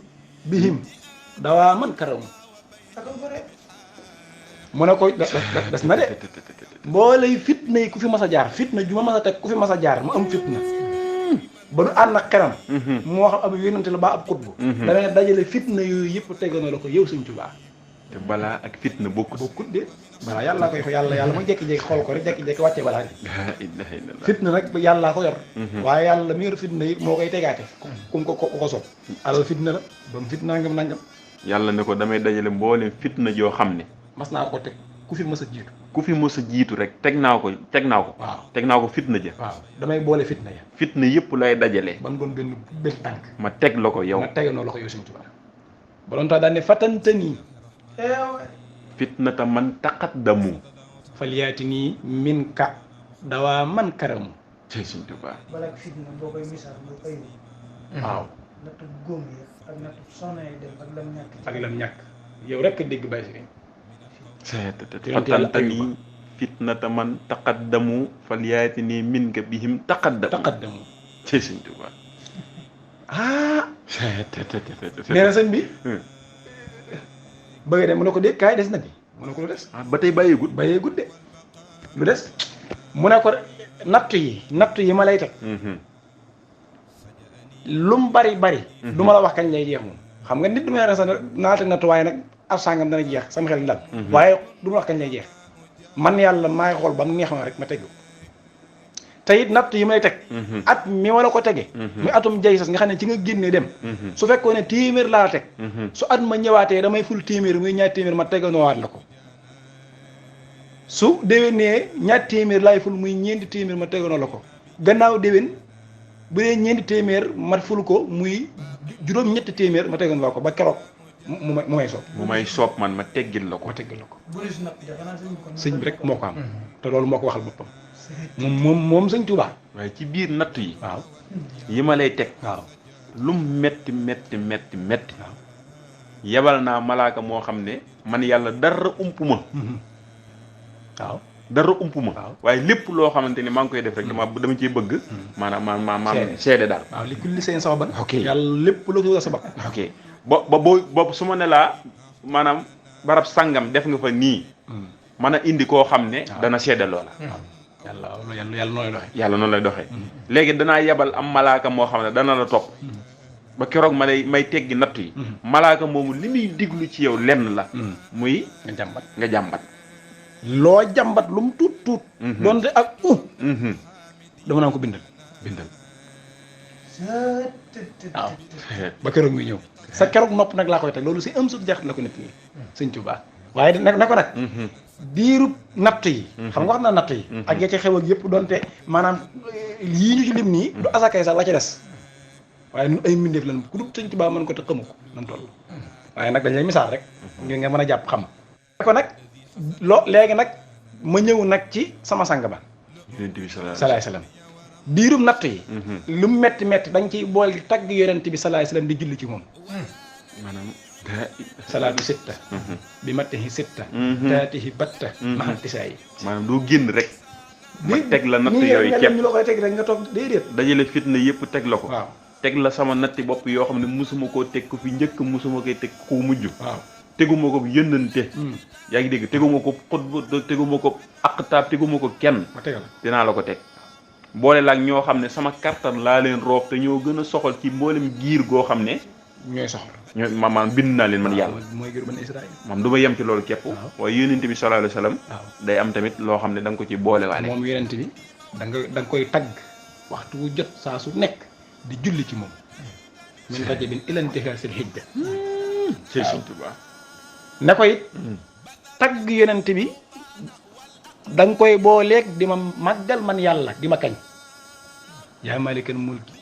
bihim dawaa man karamu mu ne ko des na de mboolay fitna yi ku fi mas a jaar fitna ju ma mas a teg ku fi mas a jaar mu am fitna ba du ànd ak xeram moo xam ab yonente la ba ab xutbu dana dajale fitna yooyu yëpp tegoon la ko yow Sëñ Tuubaa te balaa ak fitna bokkut de balaa yàllaa koy yàlla mooy jékki-jékki xool ko rek jékki-jékki wàccee balaa bi fitna nag yàllaa ko yor waaye yàlla mi yor fitna yi moo koy tegaate kum ko sob alal fitna la ba mu fitna nangam yàlla ne ko damay dajale mboolem fitna joo xam ne mas naa ko teg ku fi mës a jiitu. ku fi mës a jiitu rek teg naa ko waaw teg naa ko fitna ja. waaw damay boole fitna ya. fitna yëpp lay dajale. ba mu doon benn tànk. ma teg la ko yow. ma teganoo la ko yow Sëñ Tuubaa. ba doon tax daan ne fatantanii. fitnata man taqaddamu. faliyaati nii min ka dawaa man karamu. tey Sëñ Tuubaa. balak fitna boo koy misaal boo koy waaw nattu góom yi ak nattu soxna yi dem ak lam ñàkk ak lam ñàkk yow rek a dégg bàyyi si fatantanii fitnata man taqaddamu falyaati nii min ka bihim taqaddamu. tey Sëñ Tuubaa. nee na sëñ bi bëgg dem mu ne ko dee kaay des na bi mu ne ko lu des ba tey bàyyeegut de lu des mu ne ko nattu yi ma lay teg lum bari du ma la wax kañ lay jeex moom xam nga nit du may resa naa teg nattu waaye nag ab sàngam dana jeex sama xel dal waaye du ma wax kañ lay jeex man yàlla maay xool ba mu neex ma rek ma teg te it natt yi may teg at mi ma la ko tege muy atum jay sas nga xam ne ci nga génne dem su fekkoon ne téeméer laa teg su at ma ñëwaatee damay ful téeméer muy ñaar téeméer ma teganoowaat la ko su déwénee ñaar téeméer laay ful muy ñeenti téeméer ma teganoo la ko gannaaw déwén bu dee ñeenti téeméer ma ful ko muy juróom-ñetti téeméer ma teganoo ko ba keroog mu may soob mu may soob man ma teggil la ko sëñ bi rek moo ko am te loolu moo ko waxal boppam moom Sëñ Tuubaa. waaye ci biir natt yi. waaw yi ma lay teg. waaw lum metti. waaw yebal naa malaaka moo xam ne man yàlla dara ump ma. waaw dara ump ma. waaw waaye lépp loo xamante ni maa ngi koy def rek dama ciy bëgg. maanaam seede daal. waaw li kulli seen sababan. ok yàlla lépp lu ko sabab. ok boo su ma ne laa maanaam barab sangam def nga fa nii. mën a indi koo xam ne. dana seede loola. yàlla noonu lay doxee. yàlla noonu lay doxee. léegi danaa yebal am malaaka moo xam ne dana la topp. ba keroog may teggi nattu yi. malaaka moomu li muy diglu ci yow lenn la. muy nga jàmbat. loo jàmbat lu mu tuut. doonte ak dama naa ko bindal. waaw ba keroog muy ñëw. sa keroog nopp nag laa koy teg loolu si am sut jaxat la ko nit ñi. Sëñ Tuubaa waaye nag na ko nag. diirub natt yi. xam nga wax na natt yi. ak ya ca xew ak yëpp doonte maanaam yii ñu ci lim nii. du asakay sax la ca des. waaye ñun ay mbindeef lan ku dul Sëñ Tuubaa mën ko te xamu ko nan toll. waaye nag dañ lay misaal rek. ngir nga mën a jàpp xam. ko nag léegi nag ma ñëw nag ci sama sang ba. yonent bi salaay salaam. diirub natt yi. lu mu metti dañ ciy boole di tagg yonent bi salaay salaam di julli ci moom. maanaam. salaatu sitta. bi mattihi sitta. taatihi batta. maxantisaa yi. maanaam doo génn rek. ma teg la natt yooyu képp ñu la koy teg rek nga toog déedéet. dajale fitna yëpp teg la ko. waaw teg la sama natti bopp yoo xam ne musuma koo teg ko fi njëkk musuma koy teg ku mujj. waaw teguma ko yënnante. yaa ngi dégg teguma ko xutba teguma ko aqtaab teguma ko kenn. ma tegal dinaa la ko teg. boole la ak ñoo xam ne sama kartan laa leen roof te ñoo gën a soxal ci mboolem giir goo xam ne. ñooy soxla. ñoo maanaam bind naa leen man yàlla. mooy gër ban Israël. moom du ma yem ci loolu képp. waaye yonent bi sallallahu alayhi wasallam. day am tamit loo xam ne da nga ko ci boole waale. moom yonent bi da nga koy tagg waxtu wu jot saa su nekk di julli ci moom. min rajabin ila intihaasil hijja. ci Sëñ Tuubaa. ne ko it tagg yonent bi da nga koy booleeg di ma màggal man yàlla di ma kañ. yaa malikal mulki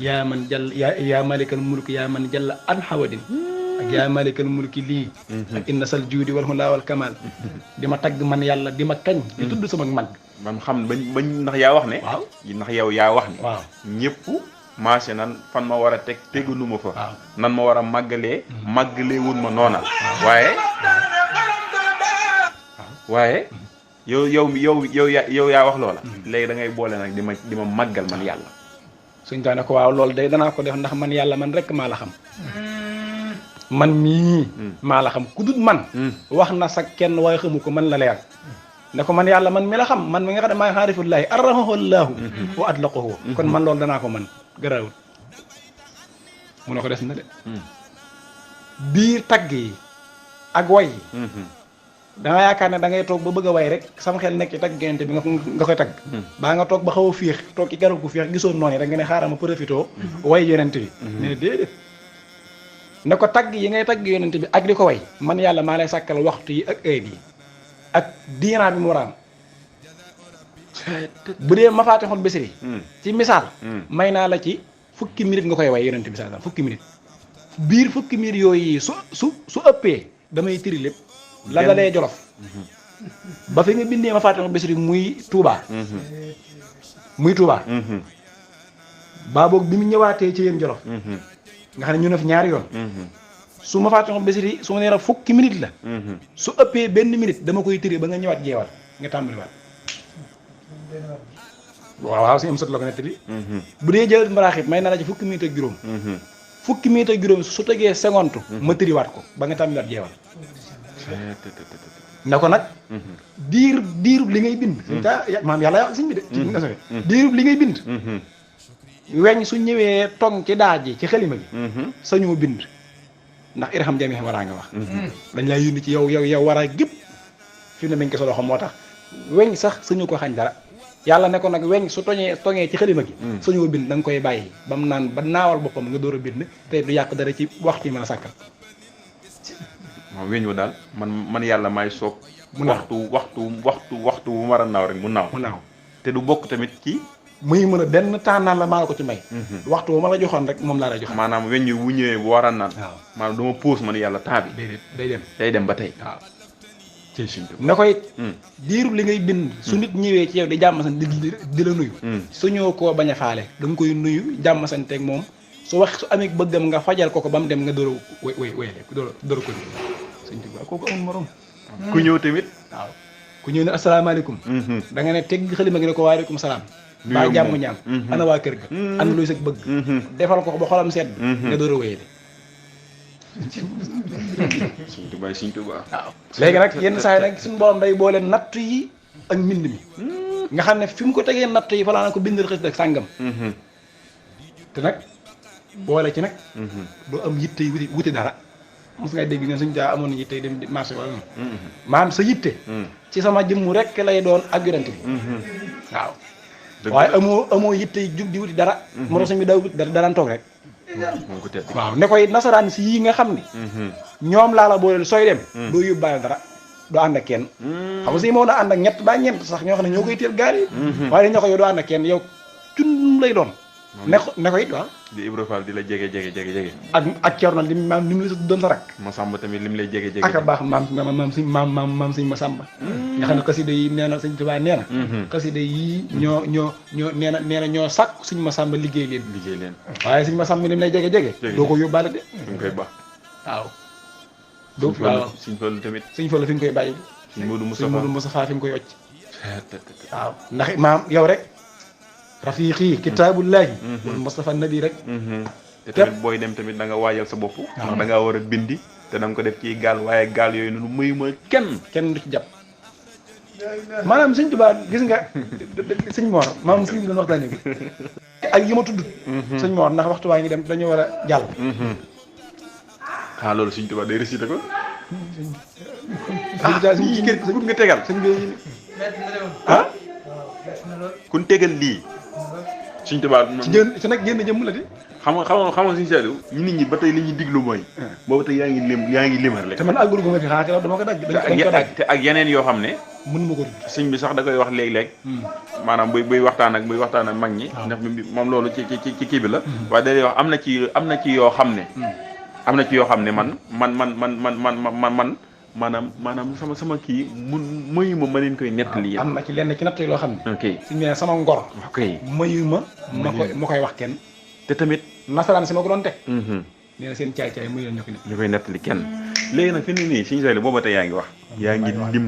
yaa man jàll yaa malikal mulki yaa man jàll an xawadin ak yaa malikal mulki lii ak inna sal juudi wal hulaa wal kamal di ma tagg man yàlla di ma kañ di tudd sama mag man xam bañ ndax yaa wax ne waaw ndax yow yaa wax ne waaw ñëpp maase nan fan ma war a teg tegunu ma fa waaw nan ma war a màggalee wun ma noona waaye yow yaa wax loola léegi da ngay boole nag di ma màggal man yàlla suñ taa ne ko waaw loolu day danaa ko def ndax man yàlla man rek maa la xam man mii maa la xam ku dut man wax na sa kenn waaye xamu ko man la leer ne ko man yàlla man mi la xam man mi nga xam ne maa xaarifullaahi arrahallaahu wa atlaqahu kon man loolu danaa ko man garaawul mu ne ko des na de biir tagg yi ak way yi danga yaakaar ne da ngay toog ba bëgg a way rek sama xel nekk ci tagg gente bi nga koy tagg baa nga toog ba xaw a féex toog ci garab gu féex gisoon noonu rek nga ne xaaral ma profité way yonent bi ne déedéet ne ko tagg yi ngay tagg yonent bi ak di ko way man yàlla maa lay sàkkal waxtu yi ak heure yi ak diinaa bi mu war a am bu dee mafaatixul bisri ci misaal may naa la ci fukki minute nga koy way yonent bi saa fukki minute biir fukki minute yooyu su ëppee damay tiri lépp la dalee Jolof ba fi nga bindee mafaatixul bisri muy Touba baa boog bi mu ñëwaatee ci yéen Jolof nga xam ne ñu ne fi ñaari yoon su mafaatixul bisri su ma nee la fukki minute la su ëppee benn minute dama koy tiri ba nga ñëwaat jeewal nga tàmbaliwaat waaw suñu am sot la ko nettali bu dee jël maraaxib may na la ci fukki minute ak juróom fukki minute ak juróom su tegee seconde ma tëriwaat ko ba nga tàmbaliwaat jeewal na ko nag diirub li ngay bind maam yàlla wax siñ bi de ci nga sowe diirub li ngay bind weñ su ñëwee tong ci daaj ji ci xalima gi sañoo bind ndax irham jami waraa nga wax dañ lay yónni ci yow war a gépp fi ne nañ ko sa loxo moo tax weñ sax sañu ko xañ dara yàlla ne ko nag weñ su toŋee ci xalima gi sañoo bind da nga koy bàyyi ba mu naan ba naawal boppam nga door a bind te du yàq dara ci waxtu yi mën a sàkkal waaw weñ wa daal man yàlla may soog mu naaw waxtu bu war a naaw rek mu naaw te du bokk tamit ci muy mën a benn temps naan la maa la ko ci may waxtu bu ma la joxoon rek moom laa lay jox maanaam weñ wi bu ñëwee bu war a naan waaw maanaam dama pause man yàlla temps bi day dem ba tey waaw na koy diirub li ngay bind su nit ñëwee ci yow di jàmmasan di la nuyu suñoo koo bañ a faale da nga koy nuyu jàmmasanteeg moom su wax su amee bëggam nga fajal ko ba mu dem nga door a wéy door a ko sëñ Tuubaa kooku amul morom ku ñëw tamit waaw ku ñëw ne asalaamaaleykum da nga ne tegg xalima gi ne ko waaleykum salaam baa jàmm ñaam ana waa kër ga ana luy sag bëgg defal ko ba xolam sedd nga door a wéyale Sëñ Tuubaa waaw léegi nag yenn saa yi nag suñu borom day boole natt yi ak mbind mi nga xam ne fi mu ko tegee natt yi fa laa na ko bindal xës ak sàngam te nag boole ci nag doo am yitte yi wuti dara mos ngay dégg ne suñ daa amoon yitte yi dem marché wala noonu maanaam sa yitte ci sama jëmm rek lay doon ak yonent bi waaw waaye amoo yitte yi jug di wuti dara moo tax suñ bi daa wuti dara daraan toog rek waaw ne koy nasaraan si yii nga xam ne ñoom laa la booleel sooy dem doo yóbbaale dara doo ànd ak kenn xam nga si moo daa ànd ak ñett ba ñeent sax ñoo xam ne ñoo koy teel gaal yi waaye dañ ko yow doo ànd ak kenn yow cun lay doon ne ko it waaw di Ibra Fall di la jege ak Cerno li maam li mu la doon sa rak Masamba tamit li mu lay jege ak a baax maam suñ Masamba nga xam ne xasida yi nee na Sëñ Tuubaa nee na xasida yi ñoo nee na ñoo sàkk suñ Masamba liggéey leen waaye suñ Masamba li mu lay jege doo ko yóbbaale de fi nga koy baax waaw doo waaw Sëñ Fallu tamit Sëñ Fallu fi nga koy bàyyi Sëñ Moodu Moustapha fi nga koy wocc waaw ndax maam yow rek rafiqi kitaabullahi wal Mustafa nabi rek te tamit booy dem tamit da nga waajal sa bopp ndax da ngaa war a bindi te da nga ko def ci gaal waaye gaal yooyu noonu muy ma kenn du ci jàpp maanaam Sëñ Tuubaa gis nga sëñ Mor maam sëñ bi doon waxtaanee bi ak yi ma tudd sëñ Mor ndax waxtu waa ngi dem dañu war a jàll loolu Sëñ Tuubaa day récité ko sëñ kër sëñ nga tegal sëñ bi kun tegal lii Sëñ Tuubaa ci nag génn jëmm la di xam nga Sëñ Saaliw ñu nit ñi ba tey li ñuy diglu mooy boobu tey yaa ngi limar rek te man àggul gu ma fi xaar dama ko dagg te ak yeneen yoo xam ne mën ma ko tudd sëñ bi sax da koy wax léeg-léeg maanaam buy waxtaan ak mag ñi ndax moom loolu ci kii bi la waaye da lay wax am na ci yoo xam ne man maanaam sama kii mayu ma leen koy nettali yéen. am na ci lenn ci natt yi loo xam ne. ok suñu nee sama ngor. ok mayu ma koy wax kenn. te tamit nasaraan si ma ko doon teg. nee na seen caay-caay mayu leen ñu koy nettali kenn. léegi nag fi mu ne nii Sëñ Saaliw booba tey yaa ngi wax. yaa ngi lim.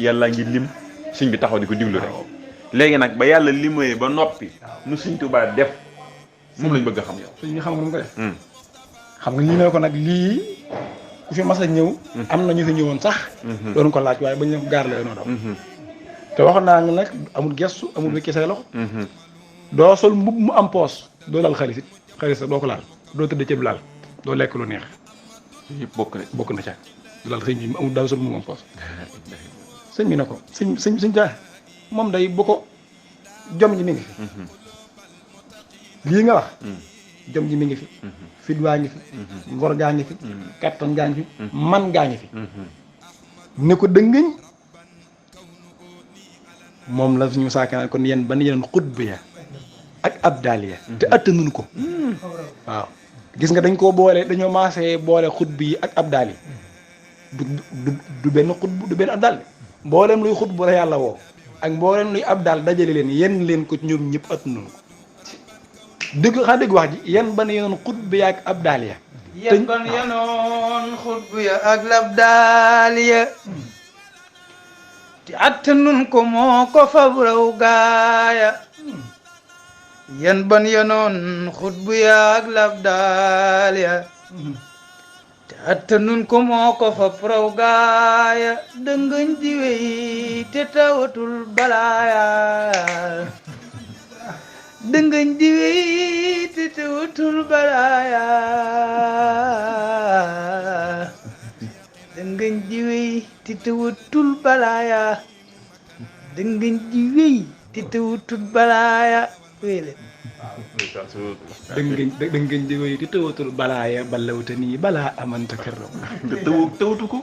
yàlla ngi lim. sëñ bi taxaw di ko diglu rek. léegi nag ba yàlla limee ba noppi. nu Sëñ Tuubaa def. moom lañ bëgg a xam yow. sëñ bi xam nga nu mu ko def. xam nga lii ne ko nag lii. ku fi mas a ñëw am na ñu fi ñëwoon sax doon ko laaj waaye bañ leen ko gaar la noo daw te waxoon naa nga nag amul gestu amul wékki say loxo doo sol mbubb mu am poos doo laal xaalis doo ko laal doo tëdd ceeb laal doo lekk lu neex yëpp bokk na ca du laal sëñ bi amul daaw sol mbubb mu am poos sëñ bi ne ko sëñ taa moom day bu ko jom ji mi ngi fi lii nga wax jom ji mi ngi fi fit waa ngi fi ngor gaa ngi fi kattan gaa ngi fi man gaa ngi fi ne ko dëngëñ moom la ñu saaka kon yéen ban yeneen xutb ya ak abdal ya te attanuñ ko waaw gis nga dañ koo boole dañoo maasee boole xutb yi ak abdal yi du benn xutb du benn abdal mboolem luy xutb la yàlla woo ak mboolem luy abdal dajale leen yenn leen ko ñoom ñëpp attanuñ ko dégg xaa dégg wax ji yan ban yeneen xutb ya ak abdal ya yan ban yenoon xutb ya ak labdaal ya te attanun ko moo ko fab raw gaaya yan ban yenoon xutb ya ak labdaal ya te attanun ko moo ko fab raw gaaya dëngëñ di wey te tawatul balaaya dëngëñ di wey te tawatul balaaya dëngëñ di wey te tawatul balaaya dëngëñ di wey te tawatul balaaya wéyle dëngëñ di wéy di tawatul balaaya balawta nii balaa amanta këram te tawatu ko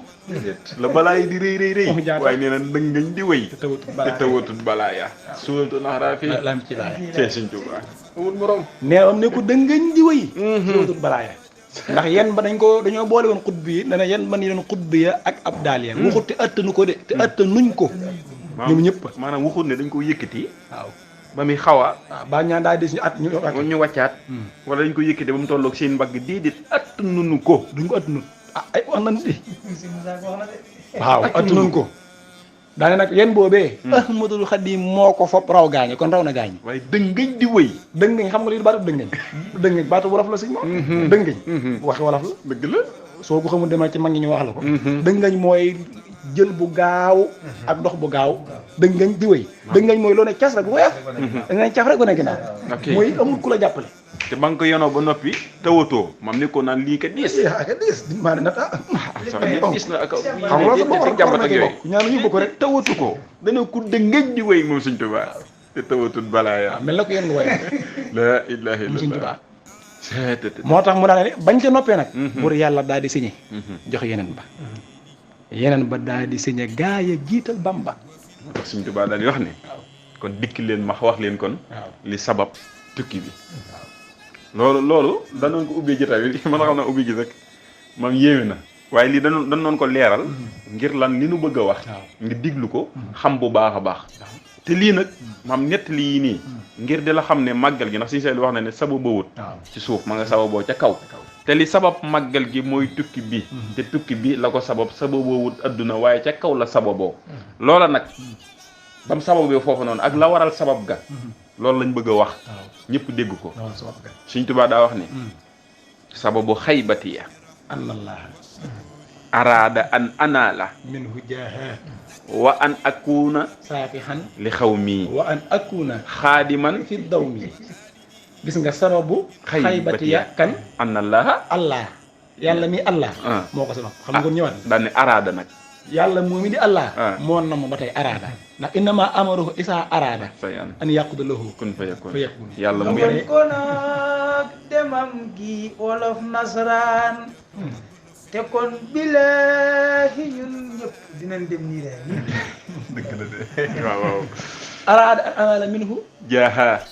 la balaa yi di rëy waaye nee na dëngëñ di wéy te tawatul te tawatut balaa ya suuratul Ahraaf lam ci laaya cee Sëñ Tuubaa amul morom nee am ne ko dëngëñ di wéy tawatul balaaya ndax yan ba dañoo boole woon xutb yi dana yan ban yeneen xutb ya ak abdaal ya waxut te attanu ko de te attanuñ ko ñoom ñëpp maanaam waxut ne dañ ko yëkkati waaw ba muy xaw a ba ñaan daa des ñu at ñu wàccaat wala dañ ko yëkkati ba mu tolloog seen mbagg déedéet attanuñu ko duñ ko attanut ay wax nañ di waaw attanuñ ko daane nag yéen boobee Ahmadul Xadim moo ko fop raw gaañe kon raw na gaañi waaye dëngëñ di wëy dëngëñ xam nga lii baatu dëngëñ baatu wolof la si moom dëngëñ waxi wolof la dëgg la soo ko xamul demal ci mag ñi ñu wax la ko dëngëñ mooy jël bu gaaw ak dox bu gaaw dëngëñ di wëy dëngëñ mooy loo ne cas rek bu woyof da nga ne caf rek wane ginnaaw mooy amul ku la jàppale te ba nga ko yonoo ba noppi tawatoo mam ni ko naan lii ka diis maa ne nat diis na ak xam nga sa jàmbat ak yooyu ñaanu ñu bokk rek tawatu ko dana ko dëngëñ di wëy moom Sëñ Tuubaa te tawatut balaa ya mel na ko yéen woy la ilaha Sëñ illallah Tuubaa moo tax mu daal ne bañ ca noppee nag pour yàlla daal di signé jox yeneen ba daal di signé gaa ya jiital Bamba ndax Sëñ Tuubaa daal di wax ne kon dikk leen ma wax leen kon li sabab tukki bi loolu danoon ko ubbee jotaay bi mën a xam naa ubbi gi rek maam yéeme na waaye lii danoon ko leeral ngir lan li nu bëgg a wax nga diglu ko xam bu baax a baax te lii nag maam nett lii nii ngir di la xam ne màggal gi ndax Sëñ Saaliw wax na ne sababawut ci suuf ma nga sababoo ca kaw te li sabab màggal gi mooy tukki bi te tukki bi la ko sababowut adduna waaye ca kaw la sababoo loola nag bam sababee foofu noonu ak la waral sabab ga loolu lañ bëgg a wax ñëpp dégg ko Sëñ Tuubaa daa wax ne sababu xaybatiya anallah araada an anaala minhu jaaha wa an akuna saafihan li xaw mii wa an akuna xaadiman fi daw mi gis nga sababu xaybatiya kan anallaha allah yàlla mi allah moo ko sabab xam nga kon ñëwaat daal ne araada nag yàlla moom mi di allah moo na ma ba tey araada ndax innama amaruhu isaa araada sayan an yaquda lahu kun fa yakun yakun yàlla mu kon ko nag demam gi wolof nasaraan te kon billahi ñun ñëpp dinañ dem nii rek dëgg la de waaw araada an anaala minhu jaaha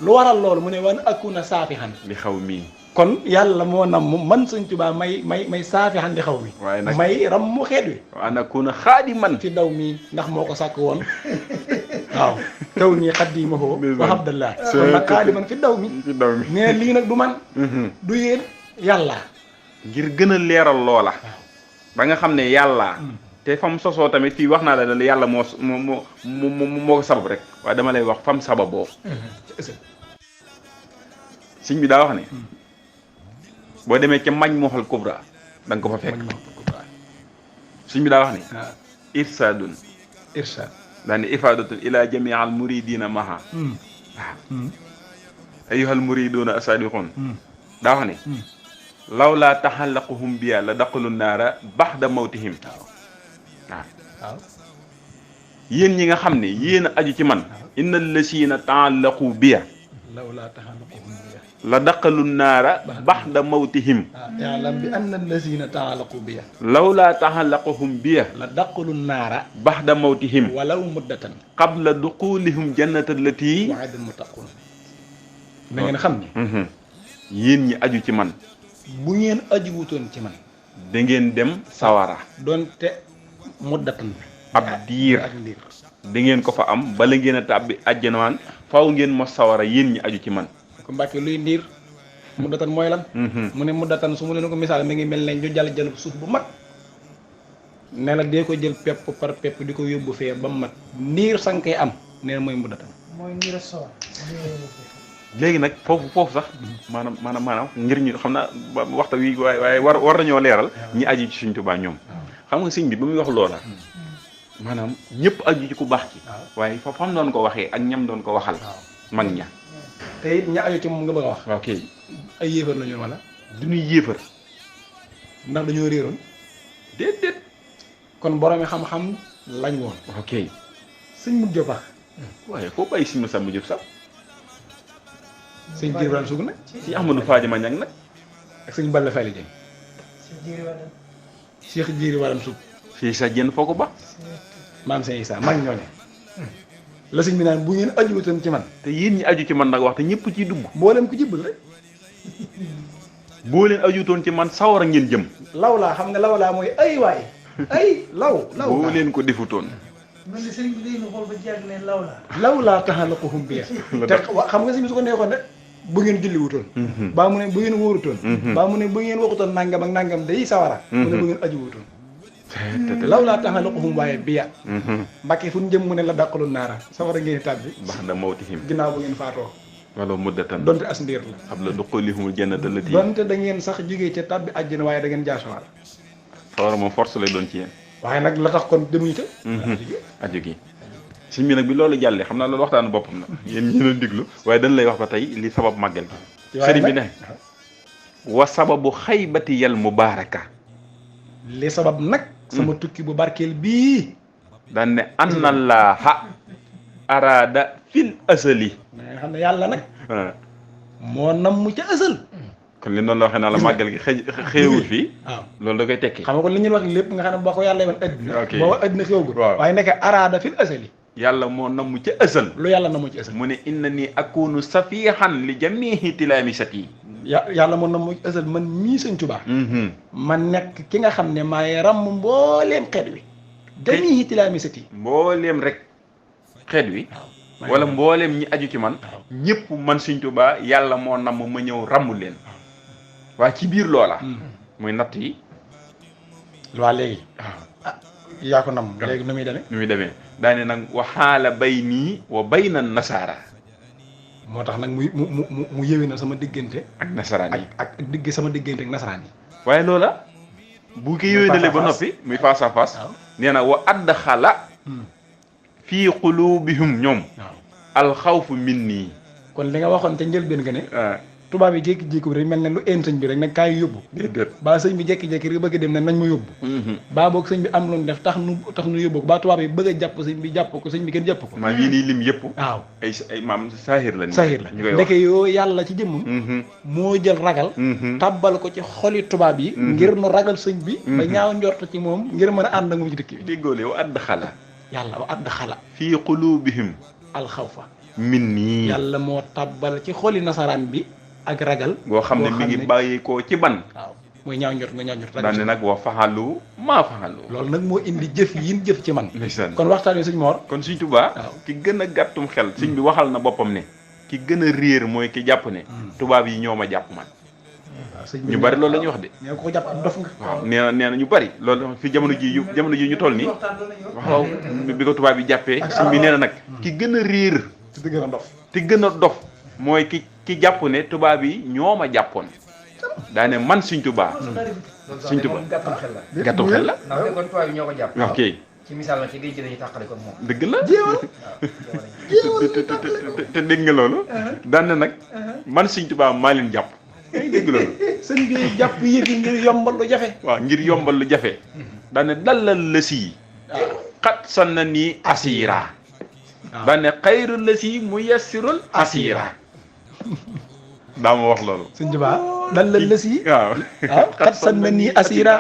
lu waral loolu mu ne wan akuna saafihan li xaw mii kon yàlla moo nam man Sëñ Tuubaa may saafihan li xaw mi waaye nag may ram mu xeet wi wa an akuna xaadiman fi daw mii ndax moo ko sàkk woon waaw taw nii xaddiimahu wa abdallah kon nag xaadiman fi daw mi ci daw mi nee lii nag du man du yéen yàlla ngir gën a leeral loola ba nga xam ne yàlla te fam sosoo tamit fii wax naa la ne yàlla moo ko sabab rek waaye dama lay wax fam sababoo sëñ bi daa wax ne boo demee ca Majmuhul Kubra da nga ko fa fekk sëñ bi daa wax ne irsaadun irsaad daa ne ifaadatun ila jamii al muridina maha waaw ayyuhal muriduna asadiqun daa wax ne law laa taxallaquhum biya la daqalu naara baxda mawtihim waaw yéen ñi nga xam ne yéen a aju ci man innal lasiina taallaqu biya law laa taxallaquhum biya la daqalu naara baxda mawtihim ya'lam bi anna allazina ta'allaqu biya lawlaa taxallaqahum biya la daqalu naara baxda mawtihim walaw muddatan qabla duqulihim jannata allati wa'ada almuttaqun da ngeen xam ne yéen ñi aju ci man bu ngeen aju wutoon ci man da ngeen dem sawara doonte muddatan ab diir ak ndiir da ngeen ko fa am bala ngeen a tàbbi àjjanawaan faaw ngeen mos sawara yéen ñi aju ci man ko Mbàkke luy ndiir muddatan mooy lan mu ne muddatan su mu leen ko misaal mi ngi mel ne ñu jàll jël suuf bu mag ne la dee ko jël pepp par pepp di ko yóbbu fee ba mu mat ndiir sankee am nee na mooy muddatan mooy ngir a sawar léegi nag foofu sax maanaam ngir ñu xam naa waxta wi waaye war nañoo leeral ñi aju ci Sëñ Tuubaa ñoom xam nga sëñ bi ba muy wax loola maanaam ñëpp aju ci ku baax ci waaye fa fam doon ko waxee ak ñam doon ko waxal mag ña te it ña aju ci moom nga bëgg a wax waaw kay ay yéefar la ñu wala du ñuy yéefar ndax dañoo réeroon déedéet kon boroomi xam-xam lañ woon waaw kay sëñ mujj baax waaye foo bàyyi si Moussa Madiop sax sëñ Jiir Wàllu Sug nag si Ahmadou Fadima Niang nag ak sëñ Balla Fally Dieng si jiir wala Cheikh Jiir Wàllu Sug fii sa jenn foo ko ba maam Sëñ Issa mag ñoo ne la sëñ bi naan bu ngeen aju wutoon ci man te yéen ñi aju ci man nag wax te ñëpp ciy dugg mboolem ku jibbal rek boo leen ajutoon ci man sawara ngeen jëm lawlaa xam nga lawlaa mooy ay waay ay law boo leen ko defutoon man de sëriñ bi day na xool ba jàgg ne law la lawlaa taxallaqahum biya te xam nga sëñ bi su ko neexoon rek bu ngeen julli wutoon baa mu ne bu ngeen wóorutoon baa mu ne bu ngeen waxutoon nangam ak nangam day sawara mu ne bu ngeen aju wutoon lawlaa taxallaqahum waaye biya Mbàkke fu ñu jëm mu ne la dàqalu naara sawara ngeen tàbbi bax da mawtihim ginnaaw bu ngeen faatoo wala muddatan donte as ndiir la xam la duqulihumul jannata allati donte da ngeen sax jógee ca tàbbi àjjana waaye da ngeen jaasowal sawara moom force lay doon ci yéen waaye nag la tax kon demuñu te aju gi sëñ bi nag bi loolu jàllee xam naa loolu waxtaanu boppam la yéen ñi doon diglu waaye dañ lay wax ba tey li sabab màggal gi sëriñ bi ne wa sababu xaybati yal mubaaraka li sabab nag sama tukki bu barkeel bii daan ne annallaaha araada fil asali mais nga xam ne yàlla nag moo nam mu ca asal kon li noonu la waxee naa la màggal gi xëyewul fii waaw loolu da koy tekki xam nga kon li ñuy wax lépp nga xam ne boo ko yàlla yoon addina ok boo addina xewagul waaye nekk araada fil asali yàlla moo nam mu ca asal lu yàlla na mu ci asal mu ne inna ni akunu safihan li jamihi tilaamisati yàlla moo nam mu ci asal man mii Sëñ Tuubaa man nekk ki nga xam ne maay ràmm mbooleem xeet wi jamihi tilaamisati mbooleem rek xeet wi wala mbooleem ñi aju ci man ñëpp man Sëñ Tuubaa yàlla moo nam ma ñëw ràmm leen waaye ci biir loola muy natt yi waa léegi yaa ko nam léegi nu muy demee nu muy demee daane nag waxaala baynii wa bayna nasaara moo tax nag mu yëwee na sama diggante ak nasaraan yi ak digg sama diggante ak nasaraan yi waaye loola bu ko yëwénalee ba noppi muy face à face nee na wa add xala fii qulubihum ñoom alxawfu min nii kon li nga waxoon te njëlbeen nga ne tubaab yi jékki-jékki rek mel ne lu een sëñ bi rek nag kaay yóbbu déedéet baa sëñ bi jékki-jékki rek bëgg a dem ne nañ ma yóbbu baa boog sëñ bi am lu mu def tax nu yóbbu ko baa tubaab yi bëgg a jàpp sëñ bi jàpp ko sëñ bi kenn jàpp ko maam yii nii lim yëpp waaw ay maam saahir la saahir la ñu koy wax ndeke yoo yàlla ci jëmmam moo jël ragal tabbal ko ci xoli tubaab yi ngir nu ragal sëñ bi ba ñaaw njort ci moom ngir mën a ànd ak moom ci dëkk bi déggoole wa add xala yàlla wa add xala fii qulubihim alxawfa min nii yàlla moo tabbal ci xoli nasaraan bi ak ragal boo xam ne mi ngi bàyyeekoo ci ban waaw mooy ñaaw njort nga ñaaw njort daan ne nag wa faxalu maa faxalu loolu nag moo indi jëf yin jëf ci man ndeysaan kon waxtaan wi sëñ Mor kon Sëñ Tuubaa ki gën a gàttum xel sëñ bi waxal na boppam ne ki gën a réer mooy ki jàpp ne tubaab yi ñoo ma jàpp man ñu bari loolu la ñuy wax de ñoo ko jàpp am dof nga waaw nee na ñu bari loolu fi jamono ji ñu toll nii waaw bi ko tubaab yi jàppee sëñ bi nee na nag ki gën a réer te gën a dof te gën a dof mooy ki jàpp ne tubaab yi ñoo ma jàppoon daa ne man Sëñ Tuubaa Sëñ Tuubaa gàttum xel la gàttum xel la ndax fekkoon tubaab yi ñoo ko jàpp ok ci misaal nag ci géej gi dañuy tàqale kon moom dëgg la te dégg nga loolu daan ne nag man Sëñ Tuubaa maa leen jàpp dégg loolu sëñ bi jàpp yëf yi ngir yombal lu jafe waaw ngir yombal lu jafe daan ne dalal la sii xat son na nii asiira daan ne xayru la sii mu yassirul asiira daa ma wax loolu. sëñ Tuubaa dal la lësi waaw xat san na nii asira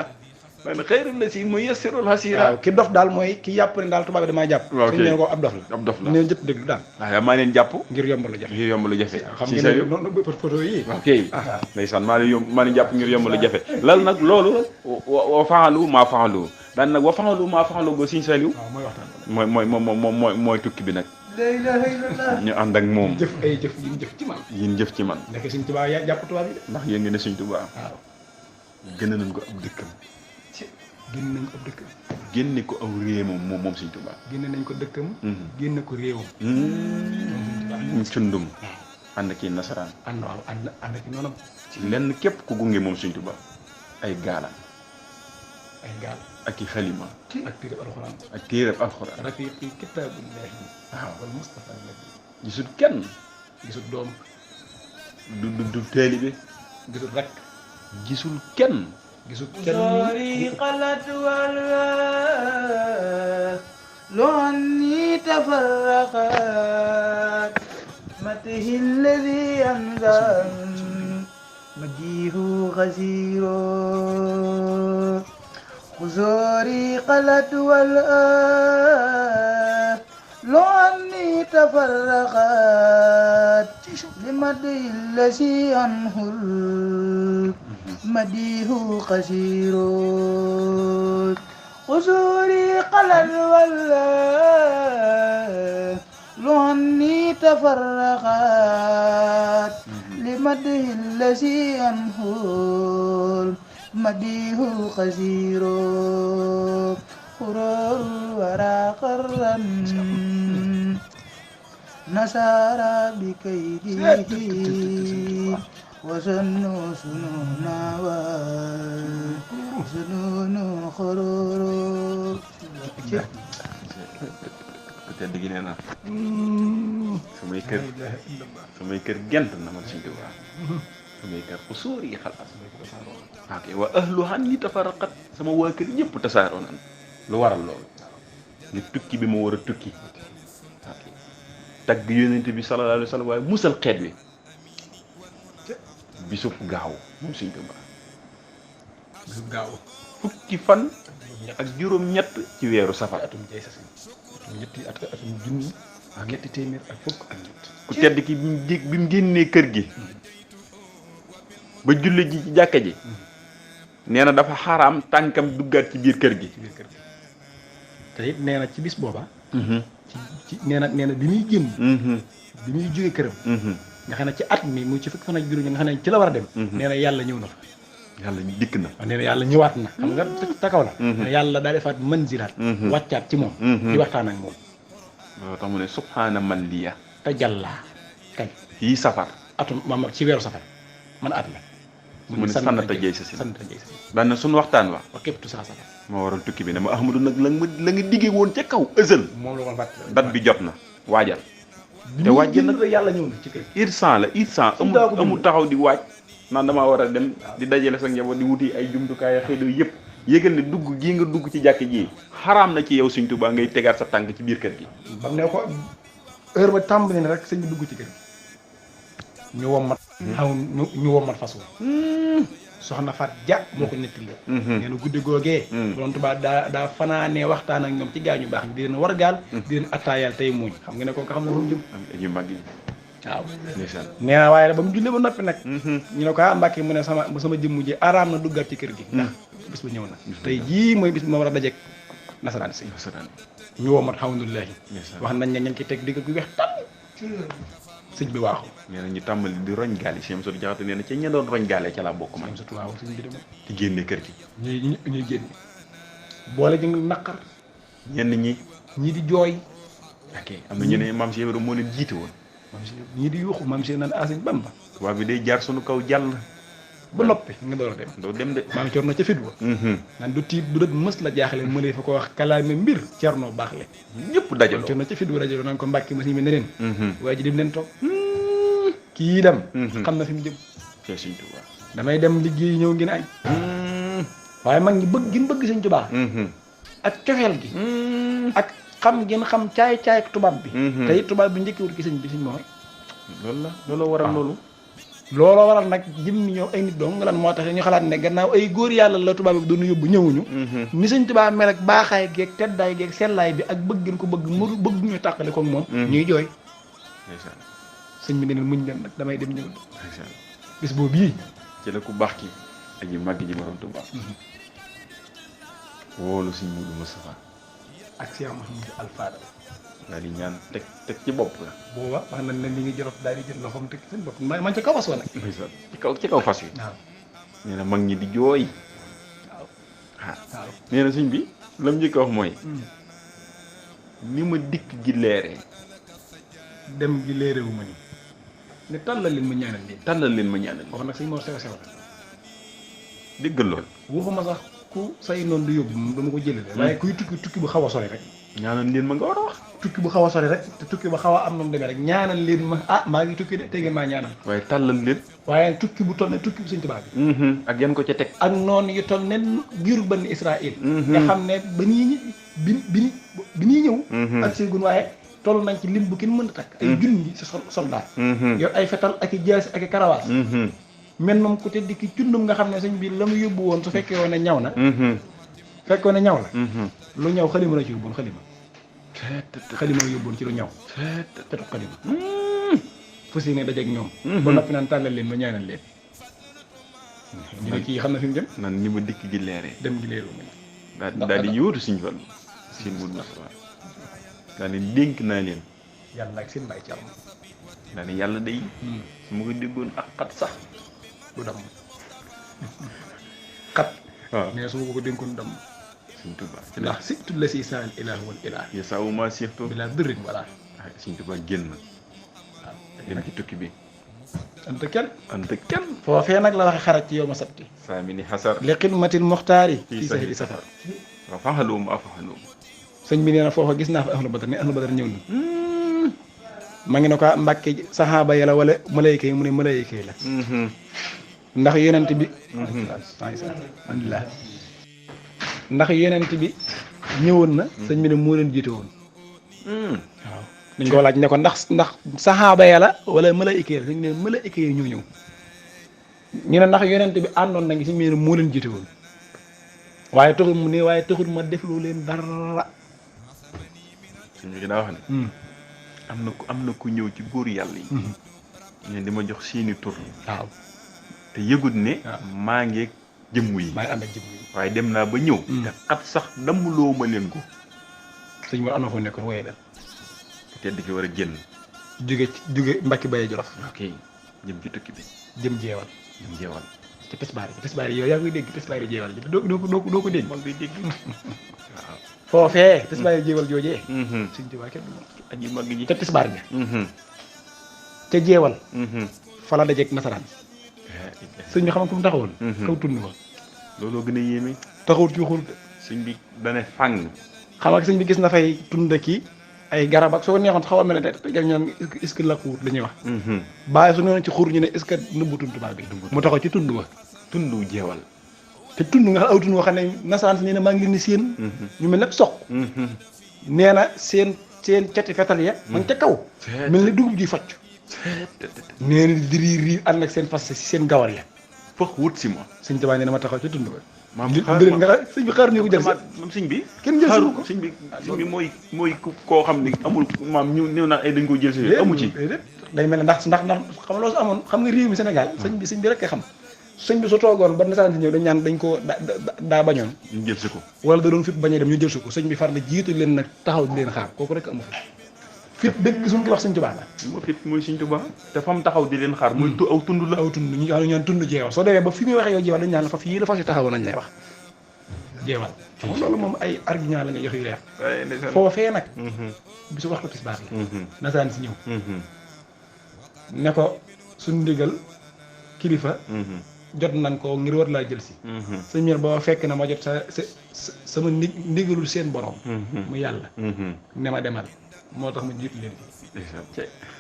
man xëyrul la si mu yassirul hasira. waaw ki dof daal mooy ki yàpp ne daal tubaab bi damaa jàpp waaw suñu ne ko ab dof la ab dof la. neen jëpp déglu daal waaw maa leen jàpp. ngir yomb la jafe ngir yomb lu jafe. xam si ngeen sa ne noonu photo yi ok ndeysaan maa leen jàpp ngir yomb lu jafe lal nag loolu wa faalu maa faalu daan nag wa faalu maa faalu go Sëñ Saliou waaw mooy waxtaan mooy tukki bi nag la ilaha illallah. ñu ànd ak moom jëf ay jëf yi jëf ci man yin jëf ci man nekk Sëñ Tuubaa yaa jàpp tubaab yi de ndax yéen ngi ne Sëñ Tuubaa waaw gën nañ ko ab dëkkam génn nañ ko ab dëkkam génne ko aw réewam moom Sëñ Tuubaa génne nañ ko dëkkam génne ko réewam cundum ànd ki nasaraan ànd waaw ànd ci noonam ci lenn képp ku gunge moom Sëñ Tuubaa ay gaala ay gaal ak i xalima ak téereb alxuraan ak téereb alxuraan rafiqi kitaabullahi waaw wal mustafa nabi gisul kenn gisul doom du taalibe gisul rakk gisul kenn gisul زوري kenn قلت والواه لو أني تفرقت مته الذي أنزل مجيه غزير زوري قلت والآه لو أني تفرقت لمده الذي أنهل مديه قصير قصوري قلل والله لو أني تفرقت لمده الذي أنهل مديه قصير قرر ورا قرا نسارا بكيده وسنو سنونا وسنون خرور ku tedd gi nee na samay kër gent na man Sëñ Tuubaa samay kër usuur yi xalaat ok wa ahluhan ni tafaraqat sama waa kër ñëpp tasaaroo nan lu waral loolu ni tukki bi ma war a tukki ok tagg yonent bi sallallahu alayhi wa sallam waaye musal xeet wi bisub gaaw moom Sëñ Tuubaa bisub gaaw fukki fan ak juróom-ñett ci weeru safar atum jay sa ñetti at atum junni ak ñetti téeméer ak fukk ak ñett ku tedd ki bi mu génnee kër gi ba julli ji ci jàkka ji nee na dafa xaraam tànkam duggaat ci biir kër gi ci biir kër gi te it nee na ci bis booba ci nee na bi muy génn bi muy jógee këram nga xam ne ci at mi muy ci fukki fan ak juróom nga xam ne ci la war a dem nee na yàlla ñëw na fa yàlla dikk na nee na yàlla ñëwaat na xam nga takaw la ne yàlla daa defaat manzilaat wàccaat ci moom di waxtaan ak moom loolu tax mu ne subhaana man liya te jàllaa kañ fii safar atum maam ci weeru safar man at la mu ne sannata jey sa si sannata jey sa si daan na suñu waxtaan wa wa képp tu saa safar moo waral tukki bi ne ma Ahmadu nag la nga diggee woon ca kaw ësël moom la ko fàtte date bi jot na waajal te waajal nag yàlla ñëw na ci kër irsan la irsan amul taxaw di waaj naan damaa war a dem di dajale sa njaboot di wuti ay jumtukaay xëy na yëpp yëgal ne dugg gii nga dugg ci jàkk ji xaraam na ci yow Sëñ Tuubaa ngay tegaat sa tànk ci biir kër gi bam ne ko heure ba tàmbali ne rek sëñ bi dugg ci kër gi ñu wommat xaw ñu wommat fas wa soxna Fat Ja moo ko nettali nee na guddi googee borom Tuubaa daa fanaanee waxtaan ak ñoom ci gaañu baax ñi di leen war gaal di leen attaayaal tey muuñ xam nga ne ko nga xam ne fu mu jëm yu mag yi waaw ndeysaan nee na waaye ba mu jullee ba noppi nag ñu ne ko Mbàkke mu ne sama jëmm ji araam na duggaat ci kër gi ndax bis ba ñëw na tey jii mooy bis bi ma war a dajeek nasaraan si ñu woo mat alhamdulilah wax nañ ne ña ngi teg digg gu weex tàll sëñ bi waaxu nee na ñu tàmbali di roñ gaale si Amsatu Jaxate nee na ca ña doon roñ gaale ca laa bokk man surtout waaw sëñ bi dama ci génne kër gi ñuy génn boole ji naqar ñenn ñi ñii di jooy ok am na ñu ne maam Cheikh Ibrahima moo leen jiite woon maam Cheikh ñii di yuuxu maam Cheikh naan Sëñ Bamba tubaab bi day jaar sunu kaw jàll ba noppi nga door a dem doo dem de maam Cerno ca fit wa naan du tiit du dët mës la jaaxle mënee fa ko wax kalaame mbir Cerno baax le ñëpp dajaloo Cerno ca fit wa dajaloo naan ko Mbàkke ma si mi ne leen waaye ji dem leen toog kii dem xam na fi mu jëm ci Sëñ Tuubaa damay dem liggéey ñëw ngeen añ waaye mag ñi bëgg gin bëgg Sëñ Tuubaa ak cofeel gi ak xam ngeen xam caay-caay ak tubaab bi te it tubaab bi njëkkiwul ki sëñ bi sëñ mooy loolu la loolu waral loolu looloo waral nag jëm ni ñoom ay nit dong lan moo tax ñu xalaat ne gannaaw ay góor yàlla la tubaab bi doon yóbbu ñëwuñu ni sëñ Tuubaa mel ak baaxaay geeg teddaay geeg sellaay bi ak bëggin ko bëgg mu bëgg ñu tàqale ko moom ñuy jooy sëñ bi ne leen muñ leen nag damay dem ñëw bis boobu bii ci la ku baax ki aji màgg ji borom Tuubaa woolu sëñ Mudu Mustafaa ak Cheikh Mouhamadou Alfada daal di ñaan teg ci bopp la booba wax nañ ne li ngi jëlof daal di jël loxoom teg seen bopp man ca kaw fas wa nag ci kaw fas wi waaw nee na mag ñi di jooy waaw nee na sëñ bi lam njëkk a wax mooy ni ma dikk gi leeree dem gi léeréwu ma ni ne tàllal leen ma ñaanal leen tàllal leen ma ñaanal wax nag sëñ Mor sew sew la déggal lool waxuma sax ku say noonu du yóbbu moom dama ko jëlale waaye kuy tukki bu xaw a sori rek ñaanal leen ma nga war a wax tukki bu xaw a sori rek te tukki ba xaw a am noonu demee rek ñaanal leen ma maa ngi tukki de te ngeen maa ñaanal waaye tàllal leen waaye tukki bu toll ne tukki bu sëñ Tuubaa bi ak yan ko ca teg ak noonu yu toll ne giiru Bani Israël nga xam ne ba ñuy bi ñuy ñëw ak seegun waaye toll nañ ci lim bu kenn mën a takk ay junni si soldat yor ay fetal ak i jaasi ak i karawaas men moom ku te dikki cundum nga xam ne sëñ bi la mu yóbbu woon su fekkee woon ne ñaw na fekkoon ne ñaw la lu ñaw xalima la ci yóbboon xalima la yóbboon ci lu ñaw tetu xalima fas yéene dajeeg ñoom ba noppi naan tàllal leen ma ñaanal leen ñu ne kii xam na fi mu jëm nan ni ma dikk gi leeree dem gi leeru ma daal di yóotu suñu Fallu seen Mudu Mustafaa daal di dénk naa leen yàlla ak seen mbay ci am daal di yàlla day su ma ko déggoon ak xat sax du dam xat waaw mais su ma ko dénkoon dam Sëñ Tuubaa ndax surtout la si saal ilah wal ilah yasaawu maa sirtu bi laa dërrin voilà Sëñ Tuubaa génn waaw dem ci tukki bi anta kenn anta kenn foofee nag la waxe xaraj ci yow ma sabti saa mi ni xasar li xidmatil muxtaari fii fii sahri safar waaw faxaloom afaxaloom sëñ bi nee na foofa gis naa fa ahlu badar ne ahlu badar ñëw na ma ngi ne ko mbàkke saxaaba ya la wala malayka yi mu ne malayka yi la ndax yonent bi alhamdulilah ndax yonent bi ñëwoon na sëñ bi ne moo leen jiite woon waaw dañ ko laaj ne ko ndax saxaaba ya la wala malayka yi la sëñ bi ne malayka yi ñoo ñëw ñu ne ndax yonent bi àndoon na ngi sëñ bi ne moo leen jiite woon waaye taxul mu ne waaye taxul ma def lu leen dara sëñ bi daa wax ne am na ku ñëw ci góor yàlla yi ne di ma jox seeni tur waaw te yëgut ne waaw maa ngi jëmm yi maa ngi ànd ak jëmm yi waaye dem naa ba ñëw te xat sax dammuloo ma leen ko sëñ bi am na foo nekkoon wooyee dal tedd ki war a génn jóge Mbacke Baye Jolof ok jëm ci tukki bi jëm jeewal jëm jeewal ci Pesbaar yi yow yaa ngi koy dégg Pesbaar yi jeewal ji doo ko dégg maa ngi koy dégg waaw foofee Pesbaar yi jeewal joojee sëñ Tuubaa kenn du moom aji mag ji ca Pesbaar bi ca jeewal fa la dajeeg nasaraan sëñ bi xam nga fu mu taxawoon kaw tund ko looloo gën a yéeme taxawut ci xur sëñ bi dane fàng xam nga sëñ bi gis na fay tund ki ay garab ak soo ko neexoon xaw a mel ne te jag ñoom est-ce que làquwut la ñuy wax bàyyi su newoon ci xur ñu ne est-ce que nëbbu tund tubaab bi mu taxaw ci tund wa tundu jeewal te tund nga xam aw tund woo xam ne nasaraan si nee na maa ngi leen di séen ñu mel ne soq nee na seen cati fetal ya ma ngi ca kaw mel ne dugub ji facc nee na di riir ànd ak seen fas si seen gawar ya fëx wut si ma sëñ Tuubaa nee na ma taxaw ci tund ba maam nga sëñ bi xaar ñu ko jël si moom sëñ bi kenn jël si ko sëñ bi mooy koo xam ne amul maam ñu ñëw naa ay dañ ko jël si amu ci day mel ne ndax xam nga loolu su amoon xam nga réew mi Sénégal sëñ bi rek xam sëñ bi su toogoon ba nasaraan si ñëw dañ ñaan dañ ko daa bañoon ñu jël si ko wala da doon fit bañee dem ñu jël si ko sëñ bi far na jiitu leen nag taxaw di leen xaar kooku rek amu fit dëgg suñu ko wax sëñ Tuubaa la moo fit mooy sëñ Tuubaa te fam taxaw di leen xaar muy aw tund la aw tund ñu ñaan tund jeewal soo demee ba fi muy waxee yow jeewal dañ ñaan la fa fii la fa si taxaw nañ lay wax jeewal xam nga loolu moom ay argument la nga jox yu leer foofee nag bi su waxtu tisbaar la nasaraan si ñëw ne ko suñu ndigal kilifa jot nañ ko ngir war laa jël si sëñ bi boo fekk na ma jot sama ndigalul seen borom mu yàlla ne ma demal moo tax ma jiitu leen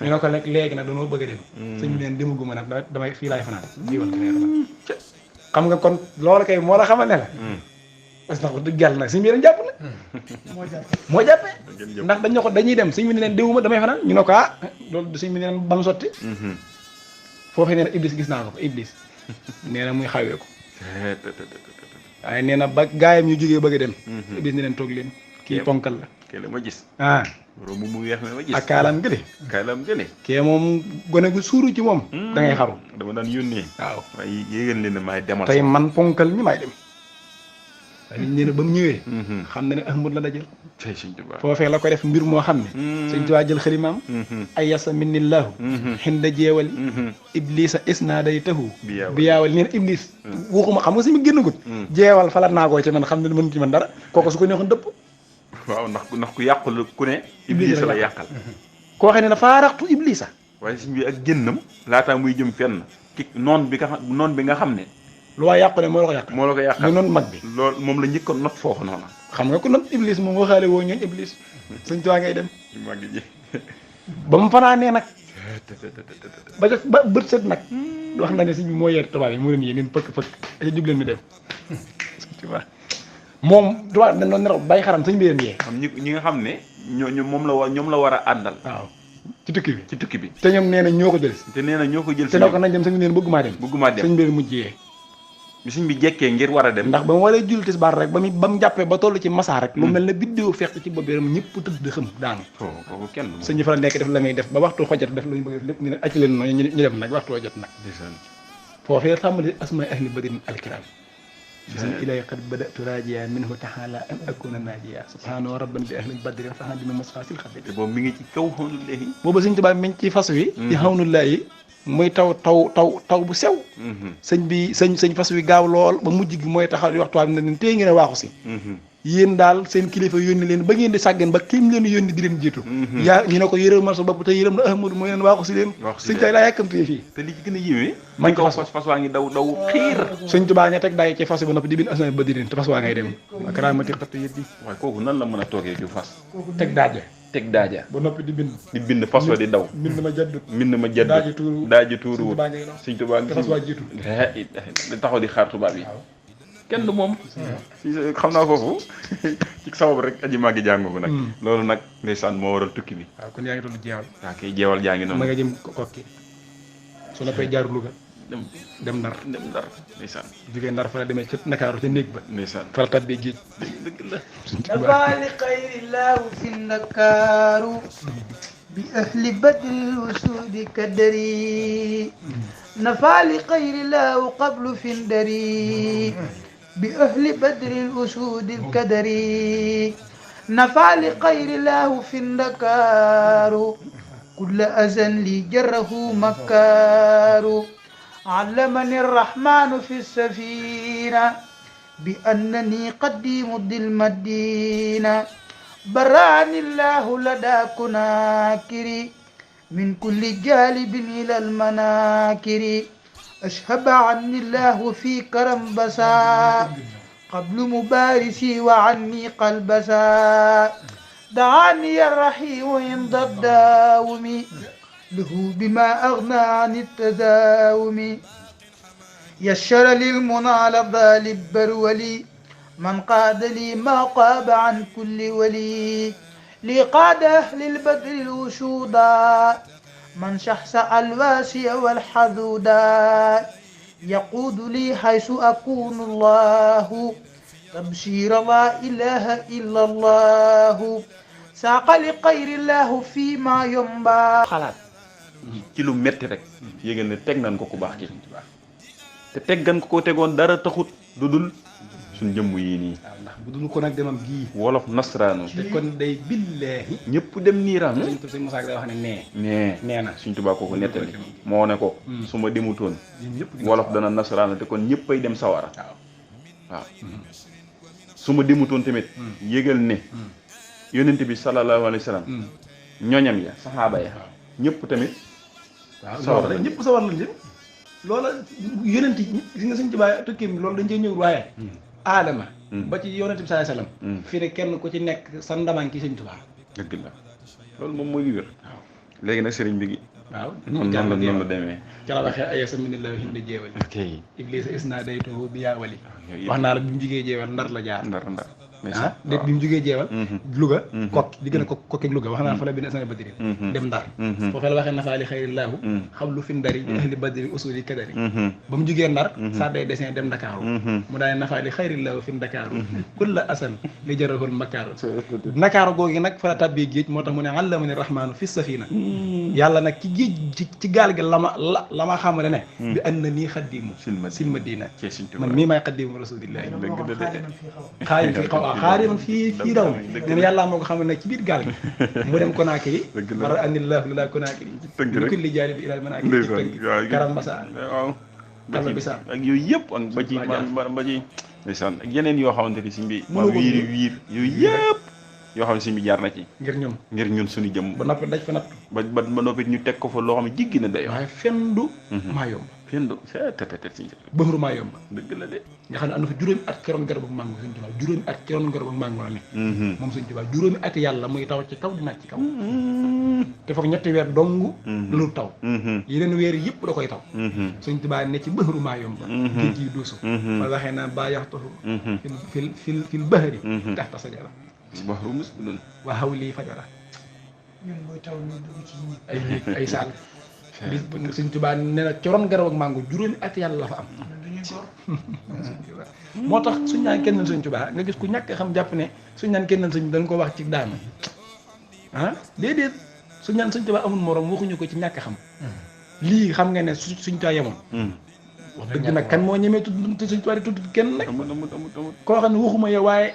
ñu ne ko nag léegi nag dañoo bëgg a dem sëñ bi leen demaguma nag damay fii laay fanaan jiwal xam nga kon loolu kay moo la xamal ne la parce que wax dëgg yàlla nag sëñ bi leen jàpp la moo jàppee ndax dañ ne ko dañuy dem sëñ bi ne leen déwuma damay fanaan ñu ne ko loolu sëñ bi ne leen ba mu sotti foofee nee na iblis gis naa ko fa iblis nee na muy xawee ko waaye nee na ba gaayam ñu jógee bëgg a dem iblis ne leen toog leen kii ponkal la kee la ma gis ah romb mu weex mi ma gis ak kaalam gële kaalam gële kee moom gone gu suuru ci moom da ngay xaru dama daan yónnee waaw waaye yéegal leen ne maay demal tey man ponkal mi maay dem waaye liñ nee na ba mu ñëwee xam na ne Ahmad la dajal tey Sëñ Tuubaa foofee la ko def mbir moo xam ne Sëñ Tuubaa jël xalimaam ay yasa minnillahu xinda jeewali iblisa isnaadaytahu bi yaawali nee na iblis waxuma xam nga si mu génn gut jeewal falat naa koo ci man xam ne mën ci man dara kooku su ko neexoon dëpp waaw ndax ku yàqul ku ne iblis la yàqal koo xam ne na faaraxtu iblisa waaye sëñ bi ak génnam laataa muy jëm fenn ki noon bi nga xam ne lu waa yàqu ne moo la ko yàqal moo la ko yàqal muy noonu mag bi loolu moom la njëkk a not foofu noonu xam nga ko not iblis moom waxaale woo ñooñ iblis Sëñ Tuubaa ngay dem mag ji ba mu fanaanee nag ba bët set nag wax na ne sëñ bi moo yeer tubaab yi mu leen yéen pëkk ay jub leen mi dem Sëñ Tuubaa moom tubaab dañ doon nelaw bàyyi xaram sëñ bi leen yee xam ñi nga xam ne ñooñu ñoom la war a àndal waaw ci tukki bi te ñoom nee na ñoo ko jël te nee na ñoo ko jël te ne ko nañ dem sëñ bi neen bëggumaa dem sëñ bi leen mujjee bi sëñ bi jekkee ngir war a dem ndax ba mu waree julli tisbaar rek ba mu jàppee ba toll ci masaa rek lu mel ne biddéew fekk ci bopp bi ñëpp tëdd xëm daanu kooku kenn sëñ bi fa la nekk def la muy def ba waxtu xojat def lañu bëgg lépp ñu ne acc leen noonu ñu dem nag waxtu xojat nag foofee tàmbali asmaa ahli badrin alkiram bisan ilay qad badatu rajiya minhu taala an akuna najiya subhanahu rabban bi ahli badrin faxan dina mos fasil xabit boobu mi ngi ci kaw xawnullahi boobu sëñ Tuubaa mi ngi ci fas wi ci xawnullahi muy taw bu sew sëñ fas wi gaaw lool ba mujj gi mooy taxaw di waxtu ne leen téye ngeen a waaxu si yéen daal seen kilifa yónni leen ba ngeen di sàggeen ba kim leen yónni di leen jiitu yaa ñu ne ko yërëmal sa bopp te yërëm na Ahmadu mooy leen waaxu si leen sëñ tay laa yàkkamtee fii te li ci gën a yéeme man ko fas waa ngi daw xiir sëñ Tuubaa nga teg daay ci fas ba noppi di bin asna ba dirin te fas waa ngay dem akramati xatt yëpp yi waaye kooku nan la mën a toogee ci fas teg daaja ba noppi di bind fas wa di daw mbind ma jaddut daaji tuuru wut sëñ Tuubaa te fas waa jiitu di taxaw di xaar tubaab yi kenn du moom xam naa foofu ci sabab rek aji maa ngi jàngu ko nag loolu nag ndeysaan moo waral tukki bi waaw kon yaa ngi toll jeewal waaw kay jeewal jaa ngi noonu ma nga jëm kokki su la fay jaaru Louga dem Ndar ndeysaan jógee Ndar fa la demee ca Ndakaaru ca néeg ba ndeysaan fa la tabbee géej dëgg la nafaali xayrillahu fi Ndakaaru bi ahli badri usudi kadari nafaali xayrillahu qablu fi ndari bi ahli badri usudi kadari nafaali xayrillahu fi Ndakaaru كل أذى لي جره مكار علمني الرحمن في السفينة بأنني قديم ذي المدينة براني الله لدى كناكري من كل جالب إلى المناكر أشهب عني الله في كرم بسا قبل مبارسي وعني قلبسا دعاني الرحيم عند الداوم له بما أغنى عن التداوم يسر للمنى لدى البرولي من قاد لي ما قاب عن كل ولي لي قاد أهل البدر الوشودا من شخص الواسي والحدودا يقود لي حيث أكون الله تبشير لا إله إلا الله ساق لخير الله فيما ينبا xalaat ci lu metti rek yégal ne teg nañ ko ku baax ki te teggan ko tegoon dara taxut du dul suñ jëmm yii nii waaw ndax bu dul ko nag demam gii wolof nasraanu te kon day billaahi ñëpp dem niiraan sëñ Musaa day wax ne nee na suñ Tuubaa kooku nettali moo ne ko su ma demutoon wolof dana nasraanu te kon ñëppay dem sawara waaw su ma demutoon tamit yégal ne yonent bi sallallahu alayhi wa sallam ñoñam ya saxaaba ya ñëpp tamit waaw ñëpp sawar lañ jëm loola yonent yi gis nga sëñ Tuubaa tukki mi loolu dañ cee ñëw waaye aadama ba ci yonent bi sallallahu alayhi wa sallam fii ne kenn ku ci nekk sa ndamaan ki sëñ Tuubaa dëgg la loolu moom mooy li wér waaw léegi nag sëriñ bi gi waaw noonu la demee ca la waxee ay sa minillah hindi jeewali ok iblisa isna daytuhu bi yaawali wax naa la bi mu jigee jeewal Ndar la jaar ndar déet bi mu jógee jeewal Louga kokki di gën a kokki ak Louga wax naa fa la bind sana badiri dem Ndar foofee la waxee nafaali xayrillaahu xam lu fi ndari di ahli badiri usuli kadari ba mu jógee Ndar saa day dessin dem Ndakaaru mu daane nafaali xayrillaahu fi Ndakaaru kulla asan li jarahul makaaru Ndakaaru googi nag fa la tàbbee géej moo tax mu ne allamani rahmaanu fi safina yàlla nag ci géej ci gaal gi la ma xamale ne bi an na nii xaddimu silma diina man mii maay xaddimu rasulillahi xaari fii xaw xaariman fii raw mi nee na yàllaa moo ko xam ne nag ci biir gaal gi mu dem Konaakiri mara anillahu lilaa Konaakiri ñu kulli jaari bi ilal Manaakiri ci tënk karam basa kala bisa ak yooyu yëpp ak ba ci ndeysaan ak yeneen yoo xamante ni si mbi ma wiir yooyu yëpp yoo xam ne si mbi jaar na ci ngir ñun suñu jëm ba noppi daj fa natt ba noppi ñu teg ko fa loo xam ne jiggi na day waaye fendu maa yomb fendu tetetet si bëxru maa yomb dëgg la de nga xam ne am na fa juróomi at keroon garabu mango Sëñ Tuubaa juróomi at keroon garabu mango la ne moom Sëñ Tuubaa juróomi at yàlla muy taw ci kaw di naaj ci kaw te foog ñetti weer dong lu taw yeneen weer yëpp da koy taw Sëñ Tuubaa ne ci bëxru maa yomb géej gi duusu ma waxee naa ba yaxtahu fil bahri taxta sajara baxru musbilun wa hawli fajara ñun mooy taw ñu dugg ci ay saal bis Sëñ Tuubaa nee na coroon garab ak mango juróomi at yàlla la fa am moo tax suñ naan kenn Sëñ Tuubaa nga gis ku ñàkk xam jàpp ne suñ naan kenn sëñ dañ ko wax ci daanu déedéet suñ naan Sëñ Tuubaa amul morom waxuñu ko ci ñàkk xam lii xam nga ne suñ Tuubaa yemoon wax dëgg nag kan moo ñemee tudd Sëñ Tuubaa di tudd kenn nag koo xam ne waxuma yow waaye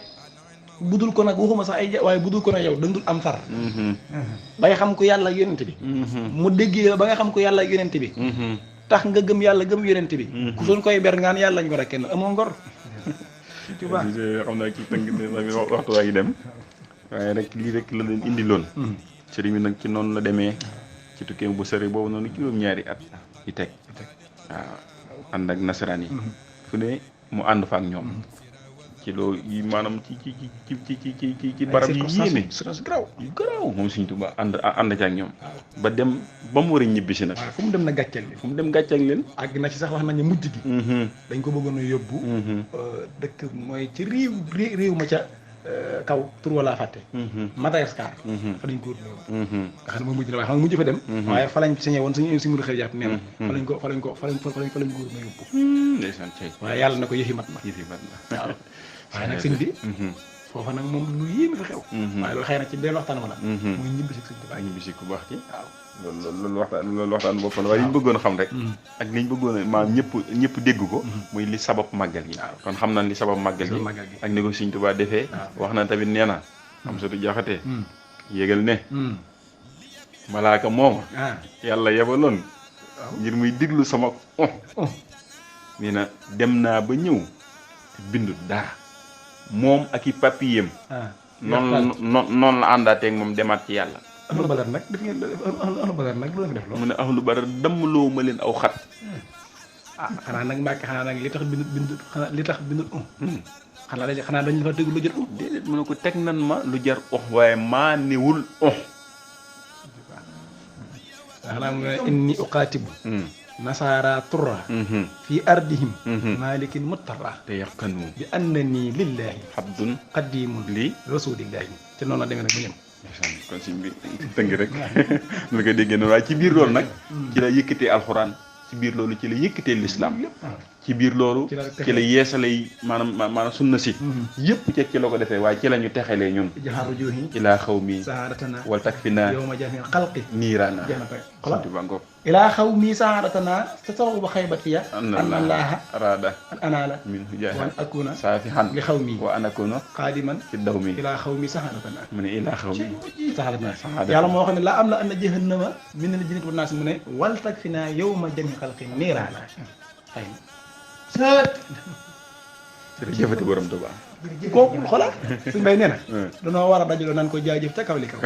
budul ko nag waxuma sax ay waaye budul ko nag yow dandul am far ba nga xam ko yàlla ak yonent bi mu déggee la ba nga xam ko yàlla ak yonent bi tax nga gëm yàlla gëm yonent bi ku soon koy ber ngaan yàlla lañ war a kenn amoo ngor tu vois xam naa ci tënk waxtu waa ngi dem waaye rek lii rek la leen indi loon sëriñ bi nag ci noonu la demee ci tukkeem bu sëri boobu noonu juróom-ñaari at yi teg waaw ànd ak nasaraan yi fu ne mu ànd fa ak ñoom ci loolu yi maanaam ci barab yi yéeme yu garaaw moom Sëñ Tuubaa ànd ci ak ñoom ba dem ba mu war a ñibbisi nag fu mu dem na gàcceel leen fu mu dem gàcceel leen àgg na ci sax wax nañu mujj gi dañ ko bëggoon a yóbbu dëkk mooy ci réew ma ca kaw tur wala fàtte Madagascar fa lañ ko wut loolu nga xam ne mooy mujj na waaye xam nga mujj fa dem waaye fa lañ sañee woon suñu si muru xel jàpp nee na fa lañ ko wut na yóbbu ndeysaan cey waaye yàlla na ko yëfi mat na waaw waaye nag sëñ bi foofa nag moom lu yéeme fa xew waaye loolu xëy na ci benn waxtaan wala muy ñibbisi Sëñ Tuubaa ñibbisi ku baax ci waaw loolu waxtaan bopp la waaye li ñu bëggoon xam rek ak li ñu bëggoon maanaam ñëpp dégg ko muy li sabab màggal gi kon xam nañ li sabab màggal gi ak ni ko Sëñ Tuubaa defee wax na tamit nee na am satu jaxate yégal ne malaaka moom yàlla yebaloon ngir muy diglu sama nee na dem naa ba ñëw bindu dara moom ak i papiyem noonu la àndaateeg moom demaat ci yàlla ahlu badar nag def ngeen ahlu badar nag lu def loolu mu ne ahlu badar dammaloo ma leen aw xat xanaa nag Mbàkke xanaa nag li tax bindul xanaa dañ la fa tegu lu jar déedéet mu ne ko teg nan ma lu jar waaye maa newul xanaa mu ne inni uqaatibu nasaara turra fi ardihim malikin muttara te yaqanu bi annani lillahi abdun qadimun li rasulillahi te noonu la demee nag bu ñëm kon si mbir tënk rek nu ko déggee noonu waaye ci biir loolu nag ci la yëkkatee alxuraan ci biir loolu ci la yëkkatee lislaam ci biir loolu ci la yeesalay maanaam sunna si yëpp ci la ko defee waaye ci la ñu texalee ñun jaxaru juhi ilaa xaw mi sahadatana wal takfina yawma jami'il xalqi niiraana xolati bango ilaa xaw mi sahadatana sa sababu ba xaybatiya an allaha araada anala min wan hujaaha akuna saafihan li xaw mi wa anakuna qaadiman fi daw mi ilaa xaw mi sahadatana mu ne ilaa xaw mi sahadatana yàlla moo xam ne laa am la anna jahannama min al jinnati wan naas mu ne wal takfina yawma jami'il xalqi niiraana xëy na jërëjëfati borom Tuubaa kooku xoolal suñ mbay nee na danoo war a dajaloo naan ko jaajëf ca kaw li kaw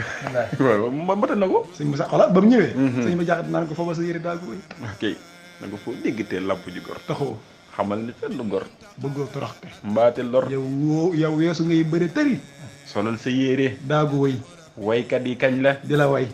waaw mata na ko suñ bi sax xoolal ba mu ñëwee suñ ba jaxat naan ko foofa sa yëre daa góoy ok na nga foo déggtee làmp ji gor taxoo xamal ni fenn gor bëggoo toroxte mbaate lor yow weesu ngay bëri tëri solal sa yére daagu way waykat yi kañ la di la way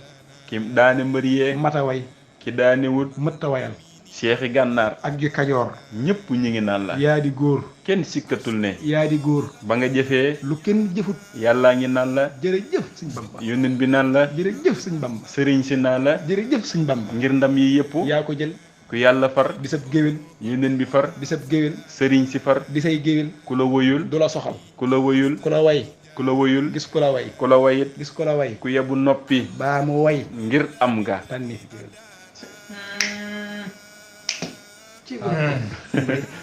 ki daane mbër yee mata way ki daane wut mëtta wayal seexi gànnaar ak gi kajoor ñëpp ñu ngi naan la yaa di góor kenn sikkatul ne yaa di góor ba nga jëfee lu kenn jëfut yàllaa ngi naan la jërëjëf sëñ Bamba yónnent bi naan la jërëjëf sëñ Bamba sëriñ si naan la jërëjëf sëñ Bamba ngir ndam yi yëpp yaa ko jël ku yàlla far di sab géwél yónnent bi far di sab géwél sëriñ si far di say géwél ku la woyul du la soxal ku la woyul ku la way ku la woyul gis ku la way ku la wayit gis ku la way ku yebu noppi baa mu way ngir am nga tànni fi géwél ci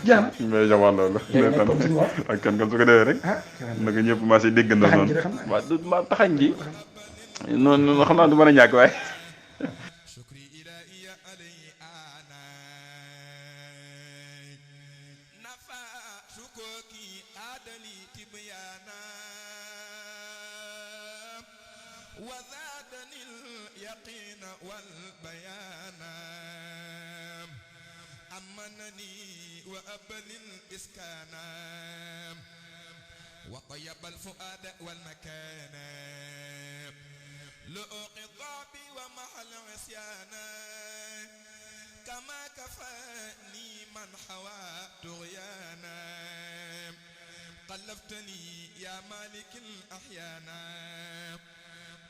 jaam mais jamono loolu léegi nag comme suñu wax ak kan kan su ko defee rek ah na ko ñëpp ma si dégg na taxañ noonu gi de xam naa waaw du ma taxañ gi noonu xam naa du mën a ñàkk waaye شكري إلهي علي أنا نفع شكوكي عدلي تبيانا وزادني اليقين والبيان أمنني وأبل الإسكان وطيب الفؤاد والمكان لأقضابي ومحل عصيانا كما كفاني من حوى طغيانا قلبتني يا مالك الأحيانا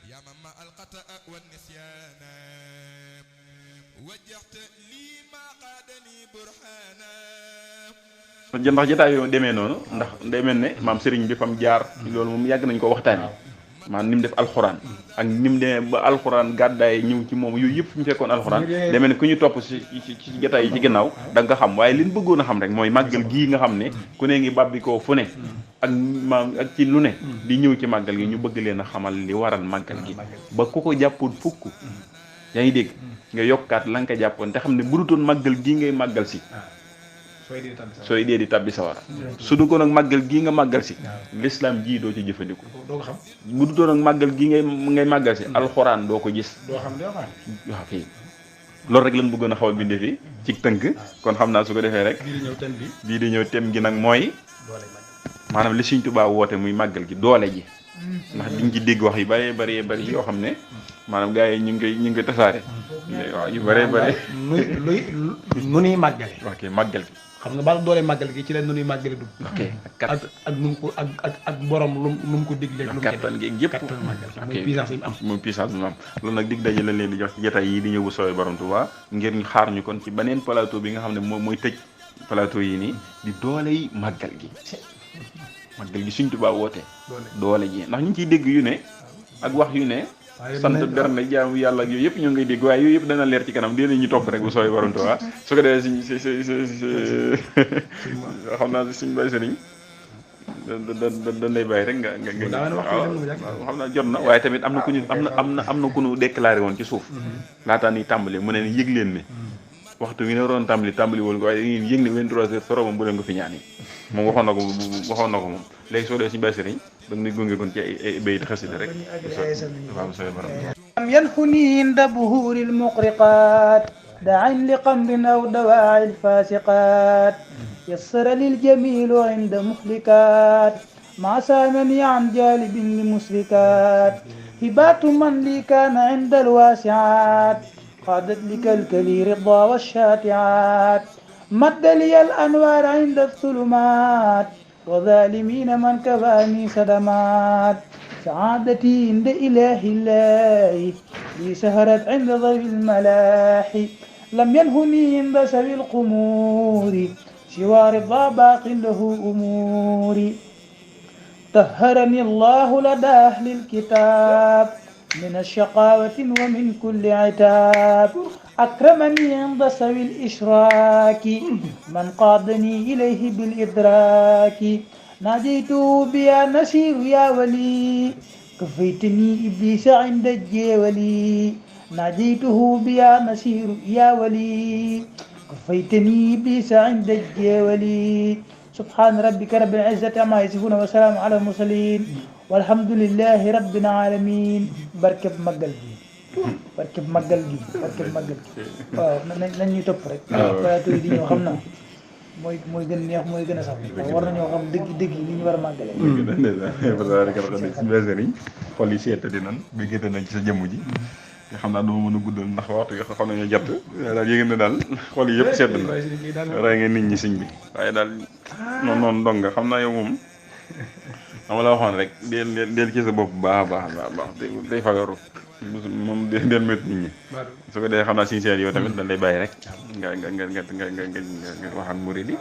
يا من مع القطأ والنسيان وجهت لي ما قادني برهانا ndax jotaay yoo demee noonu ndax day mel ne maam sëriñ bi fam jaar loolu moom yàgg nañ ko waxtaani maanaam ni mu def alxuraan ak ni mu demee ba alxuraan gàddaay ñëw ci moom yooyu yëpp fi mu fekkoon alxuraan demee ne ku ñu topp ci jotaay yi ci ginnaaw da nga ko xam waaye li ñu bëggoon a xam rek mooy màggal gii nga xam ne ku ne ngi babbi koo fu ne ak maam ak ci lu ne di ñëw ci màggal gi ñu bëgg leen a xamal li waral màggal gi ba ku ko jàppoon fukk yaa ngi dégg nga yokkaat la nga ko jàppoon te xam ne bu dutoon màggal gii ngay màggal si sooy dee di tabbi sawara su du ko nag màggal gii nga màggal si l'islam jii doo ci jëfandiku doo ko xam bu du doon ak màggal gii ngay màggal si alxuraan doo ko gis doo xam doo xam waaw kay loolu rek lañ bëggoon a xaw a bindee fi ci tënk kon xam naa su ko defee rek bii di ñëw ten bi bii di ñëw tem gi nag mooy doole mag maanaam li Sëriñ Tuubaa woote muy màggal gi doole ji ndax diñ ci dégg wax yu bëree bëri bëri yoo xam ne maanaam gars yi ñu ngi koy tasaare waaw yu bëree bëri nu nuy màggale ok màggal gi xam nga bala doole màggal gi ci la nu nuy màggale dugg ok ak nu mu ko ak borom lu mu ko diglee lu mu kattan gi yëpp kattan màggal ok mooy puissance yi mu am muy puissance bi mu am loolu nag dig daje la leen di jox ci jotaay yi di ñëw bu soobee borom Tuubaa ngir ñu xaar ñu kon ci beneen plateau bi nga xam ne moom mooy tëj plateau yi nii di doole yi màggal gi màggal gi Sëriñ Tuubaa woote doole ji ndax ñu ngi ciy dégg yu ne ak wax yu ne sant berne jaamu yàlla ak yooyu yëpp ñoo ngay dégg waaye yooyu yëpp dana leer ci kanam dina ñu topp rek bu soobee borom Tuubaa su ko defee si xam naa suñ bay sëriñ da lay bàyyi rek nga xam naa jot na waaye tamit am na ku ñu am na ku ñu déclaré woon ci suuf laataa ni tàmbali mu ne yëg leen ne waxtu wi ne waroon tàmbali woon ko waaye ngeen yëg ne 23h sorobam bu leen ko fi ñaan yi moom waxoon na ko moom léegi soo dee suñu bay sëriñ da nga nuy gunge kon ci ay bayit xasida rek waaw bu soobee borom لم ينحني عند بهور المقرقات داع لقمر أو دواعي الفاسقات يسر للجميل عند مهلكات ما سامني عن جالب لمسلكات هبات من لي كان عند الواسعات قادت لك الكلي رضا والشاتعات مد لي الأنوار عند الظلمات وظالمين من كفاني صدمات سعادتي عند إله الله لي سهرت عند ضوء الملاح لم ينهني عند سوي القمور سوى رضا باق له أموري طهرني الله لدى أهل الكتاب من الشقاوة ومن كل عتاب أكرمني عند سوي الإشراك من قادني إليه بالإدراك ناجيته بيا نسير يا ولي كفيتني إبليس عند الجولي ناجيته بيا نسير يا ولي كفيتني إبليس عند الجولي سبحان ربك رب العزة عما يصفون وسلام على المرسلين والحمد لله رب العالمين بركب مقل barkeb màggal gi waaw nañ ñu topp rek plateau yi di ñëw xam naa mooy gën neex mooy gën a sax war nañoo xam dëgg yi li ñu war a màggale parce que suñu sëriñ xol yi seeta di nan bi génte nañ ci sa jëmm ji te xam naa duma mën a guddal ndax waxtu yi xam nañu jàpp daal yëg na daal xol yi yëpp sedd na rey nga nit ñi sëñ bi waaye daal noonu dong nga xam naa yow moom xam la waxoon rek del ci sa bopp baax day fagaru moom del métti nit ñi su ko dee xam naa sincère yow tamit dañ lay bàyyi rek nga waxal murid yi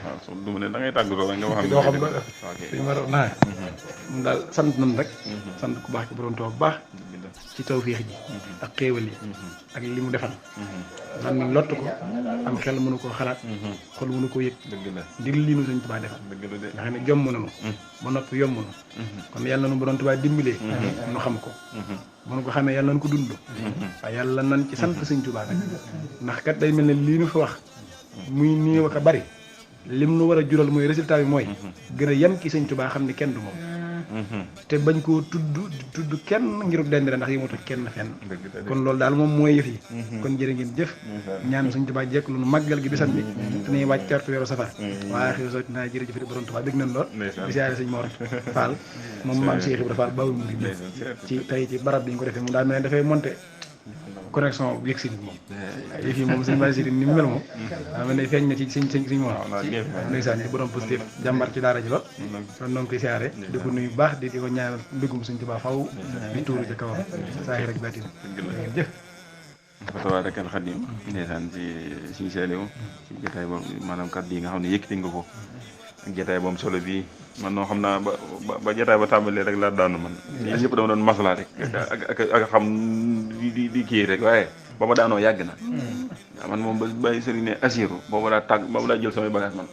waaw so du ma ne da ngay tàggatoo rek nga waxal doo xam nga li ma naa moom daal sant nañ rek sant ku baax ki borom toog baax ci tawféex ji ak xéewal yi ak li mu defal man mi lott ko am xel mënu koo xalaat xol mënu koo yëg ndir lii nu Sëñ Tuubaa defal nga xam ne jomm nanu ba noppi yomb na kon yàlla nanu borom Tuubaa dimbalee nu xam ko bu nu ko xamee yàlla nañ ko dund waaye yàlla nañ ci sant Sëñ Tuubaa nag ndax kat day mel ne lii nu fi wax muy néew ak a bari lim nu war a jural mooy résultat bi mooy gën a yem ki Sëñ Tuubaa xam ne kenn du moom te bañ koo tudd kenn ngiruk dend ndax yëmatu kenn fenn kon loolu daal moom mooy yëf yi kon jërë ngeen jëf ñaan Sëñ Tuubaa jekk lu nu màggal gi bisam bi dañuy wàcc tertu weeru safar waaye xew soo naa jërëjëf di borom Tuubaa dégg nañ lool di siyaare Sëñ Mor Fall moom maam Cheikh Ibra Fall bawul murid ci tey ci barab bi ñu ko defee mu daal mel ne dafay monté connexion bu yëg si moom yëf yi moom Sëñ Baye Sidi ni mu mel moom daa mel ne feeñ na ci sëñ moom ndeysaan di borom positif jàmbar ci daara ji lool kon noo ngi koy siyaare di ko nuyu bu baax di ko ñaanal mbégum Sëñ Tuubaa faw di tuuru ca kawam saa yi rek baatin jëf fa tabaarakal xadim ndeysaan ci suñu seelew ci jotaay boobu maanaam kàddu yi nga xam ne yëkkati nga ko ak jotaay boobu solo bii man noo xam naa ba jotaay ba tàmbalee rek laa daanu man lii ñëpp dama doon maslaa rek ak xam di kii rek waaye ba ma daanoo yàgg na waaw man moom ba bàyyi sëriñ ne asiru boobu laa jël samay bagage man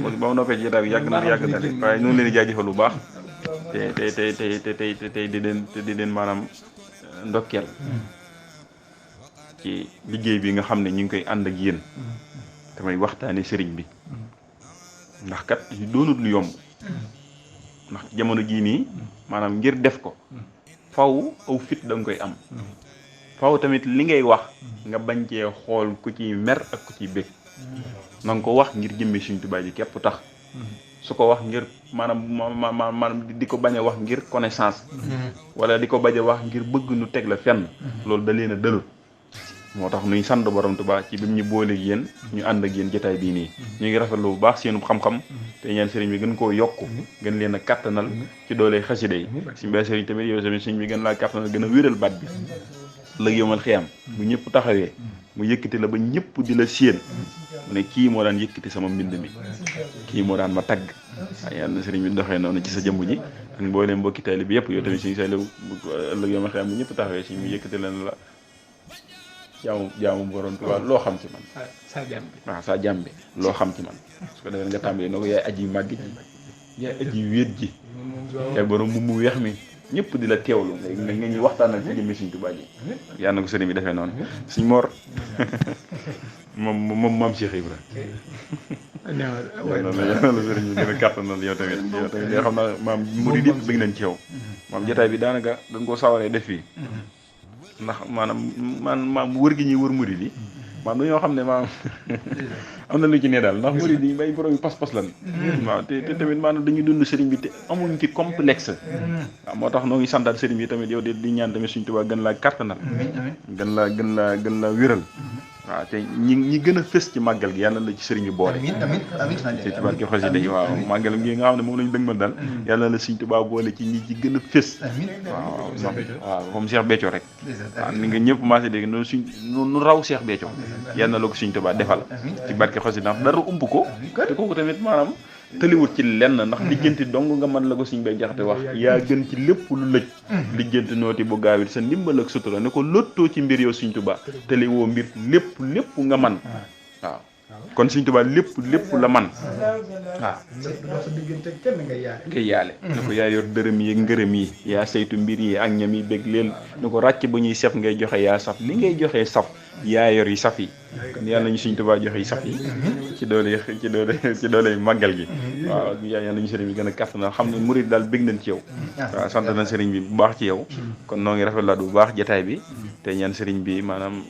waaw ba ma noppee ci jotaay bi yàgg na rek waaye noonu leen di jaajëfal bu baax te di leen maanaam ndokkeel ci liggéey bi nga xam ne ñu ngi koy ànd ak yéen damay waxtaane sëriñ bi ndax kat doonut lu yomb ndax jamono jii nii maanaam ngir def ko faw aw fit da nga koy am faw tamit li ngay wax nga bañ cee xool ku ciy mer ak ku ciy bég na nga ko wax ngir jëmmi Sëñ Tuubaa ji képp tax su ko wax ngir maanaam di ko bañ a wax ngir connaissance wala di ko bañ a wax ngir bëgg nu teg la fenn loolu da leen a dëlut moo tax nuy sant borom Tuubaa ci bi mu ñu booleeg yéen ñu ànd ak yéen jotaay bii nii ñu ngi rafetlu bu baax seenu xam-xam te ñaan sëriñ bi gën koo yokk gën leen a kattanal ci doole xasida yi suñu bay sëriñ tamit yow tamit sëriñ bi gën laa kattanal gën a wéral baat bi lëg yomal xiyam bu ñëpp taxawee mu yëkkati la ba ñëpp di la séen mu ne kii moo daan yëkkati sama mbind mi kii moo daan ma tagg waaye yàlla na sëriñ bi doxee noonu ci sa jëmm ji ak mbooleem mbokki taalibe bi yëpp yow tamit suñu say lew lëg yomal xiyam bu ñëpp taxawee suñu yëkkati leen la jaamu borom Tuubaa loo xam ci man waaw sa jàmbi loo xam ci man su ko defee nga tàmbalee noo ko yaay aji màgg ji yaay aji wéet ji yaay borom mu weex mi ñëpp di la teewlu nga ñu waxtaanal ci jëmmi Sëñ Tuubaa ji yàlla na ko sëriñ bi defee noonu Sëñ Mor moom maam Cheikh Ibra yàlla la sëriñ bi gën a kàttanal yow tamit yoo xam naa maam murid yëpp bëgg nañ ci yow maam jotaay bi daanaka dañ koo sawaree def fii ndax maanaam wër gi ñuy wër murid yi maanaam dañoo xam ne maanaam am na lu ci ne daal ndax murid yi bay borom pas-pas lan waaw te tamit maanaam dañuy dund sëriñ bi te amuñ ci complexe waaw moo tax noo ngi santaat sëriñ bi tamit yow di ñaan tamit Sëriñ Tuubaa gën laa kattanal gën laa wéral waaw te ñi gën a fës ci màggal gi yàlla la ci sëriñ bi boole ci barke xasida yi waaw màggal gi nga xam ne moom lañu dëgmal daal yàlla la Sëriñ Tuubaa boole ci ñi ci gën a fës waaw comme Cheikh Béthio rek waaw ni nga ñëpp commencé dégg nu raw Cheikh Béthio yàlla la ko Sëriñ Tuubaa defal ci barke xasida dara ump ko te kooku tamit maanaam tëliwut ci lenn ndax lijjanti dong nga mën la ko Sëriñ Bay Jaxate wax yaa gën ci lépp lu lëj lijjanti nooti bu gaawit sa ndimbal ak sutura ne ko lottoo ci mbir yow Sëriñ Tuubaa tëliwoo mbir lépp nga man waaw kon Sëriñ Tuubaa lépp la man waaw ngay yaale ne ko yaa yor dërëm yi ngërëm yi yaa saytu mbir yi ak ñam yi bég leen ne ko ràcc ba ñuy sef ngay joxe yaa saf li ngay joxee saf yaa yor yi saf yi kon yàlla nañu Sëriñ Tuubaa joxe yi saf yi ci doole màggal gi waaw yàlla nañu sëriñ bi gën a kattanal xam ne murid daal bég nañ ci yow waaw sant na sëriñ bi bu baax ci yow kon noo ngi rafetlaat bu baax jotaay bi te ñaan sëriñ bi maanaam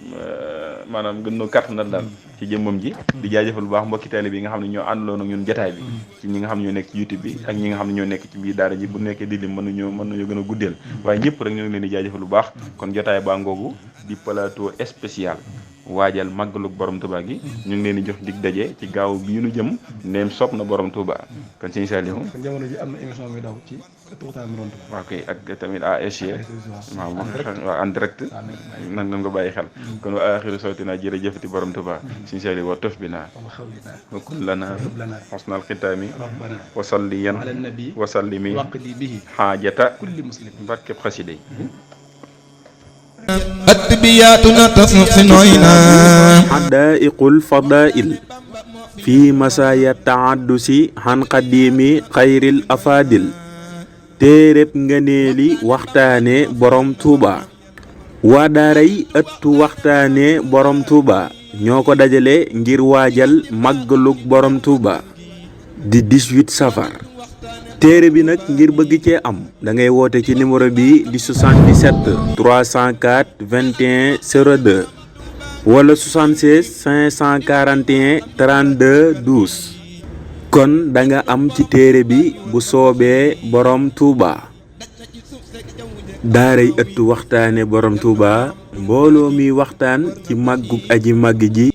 maanaam gën noo kattanal daal ci jëmmam ji di jaajëfal bu baax mbokki taalibe bi nga xam ne ñoo àndaloon ak ñun jotaay bi ci ñi nga xam ne ñoo nekk ci YouTube bi ak ñi nga xam ne ñoo nekk ci biir daara ji bu nekkee di lim mën nañoo gën a guddeel waaye ñëpp rek ñoo ngi leen di jaajëfal bu baax kon jotaay baa ngoogu di plateau spécial waajal màggalug borom Touba gi ñu ngi leen di jox dig daje ci gaaw bi ñu jëm ndeem sopp na borom Touba kon sëñ Saliou kon jamono ji am na émission bi daw ci waxtaan borom Touba. waaw kay ak tamit ASG waaw en direct nan nga bàyyi xel kon wa axiru sawtina jërëjëfati borom Touba sëñ Saliou wa tof bi naa wa kun lana xosnal xitaami wa salliyan ala nabi wa sallimi waqdi bihi xaajata kulli muslim barkeb xasida yi التبياتنا تصنعنا حدائق الفضائل في مسايا التعدس عن قديم خير الأفاضل téereb ngëneeli waxtaane borom Touba waa daaray ëttu waxtaane borom Touba ñoo ko dajale ngir waajal màggalug borom Touba di 18 safar téere bi nag ngir bëgg cee am da ngay woote ci numéro bi di 77 304 21 02 wala 76 541 32 12 kon da nga am ci téere bi bu soobee borom Touba. daaray ëttu waxtaane borom Touba mbooloo mi waxtaan ci màggug aji màgg ji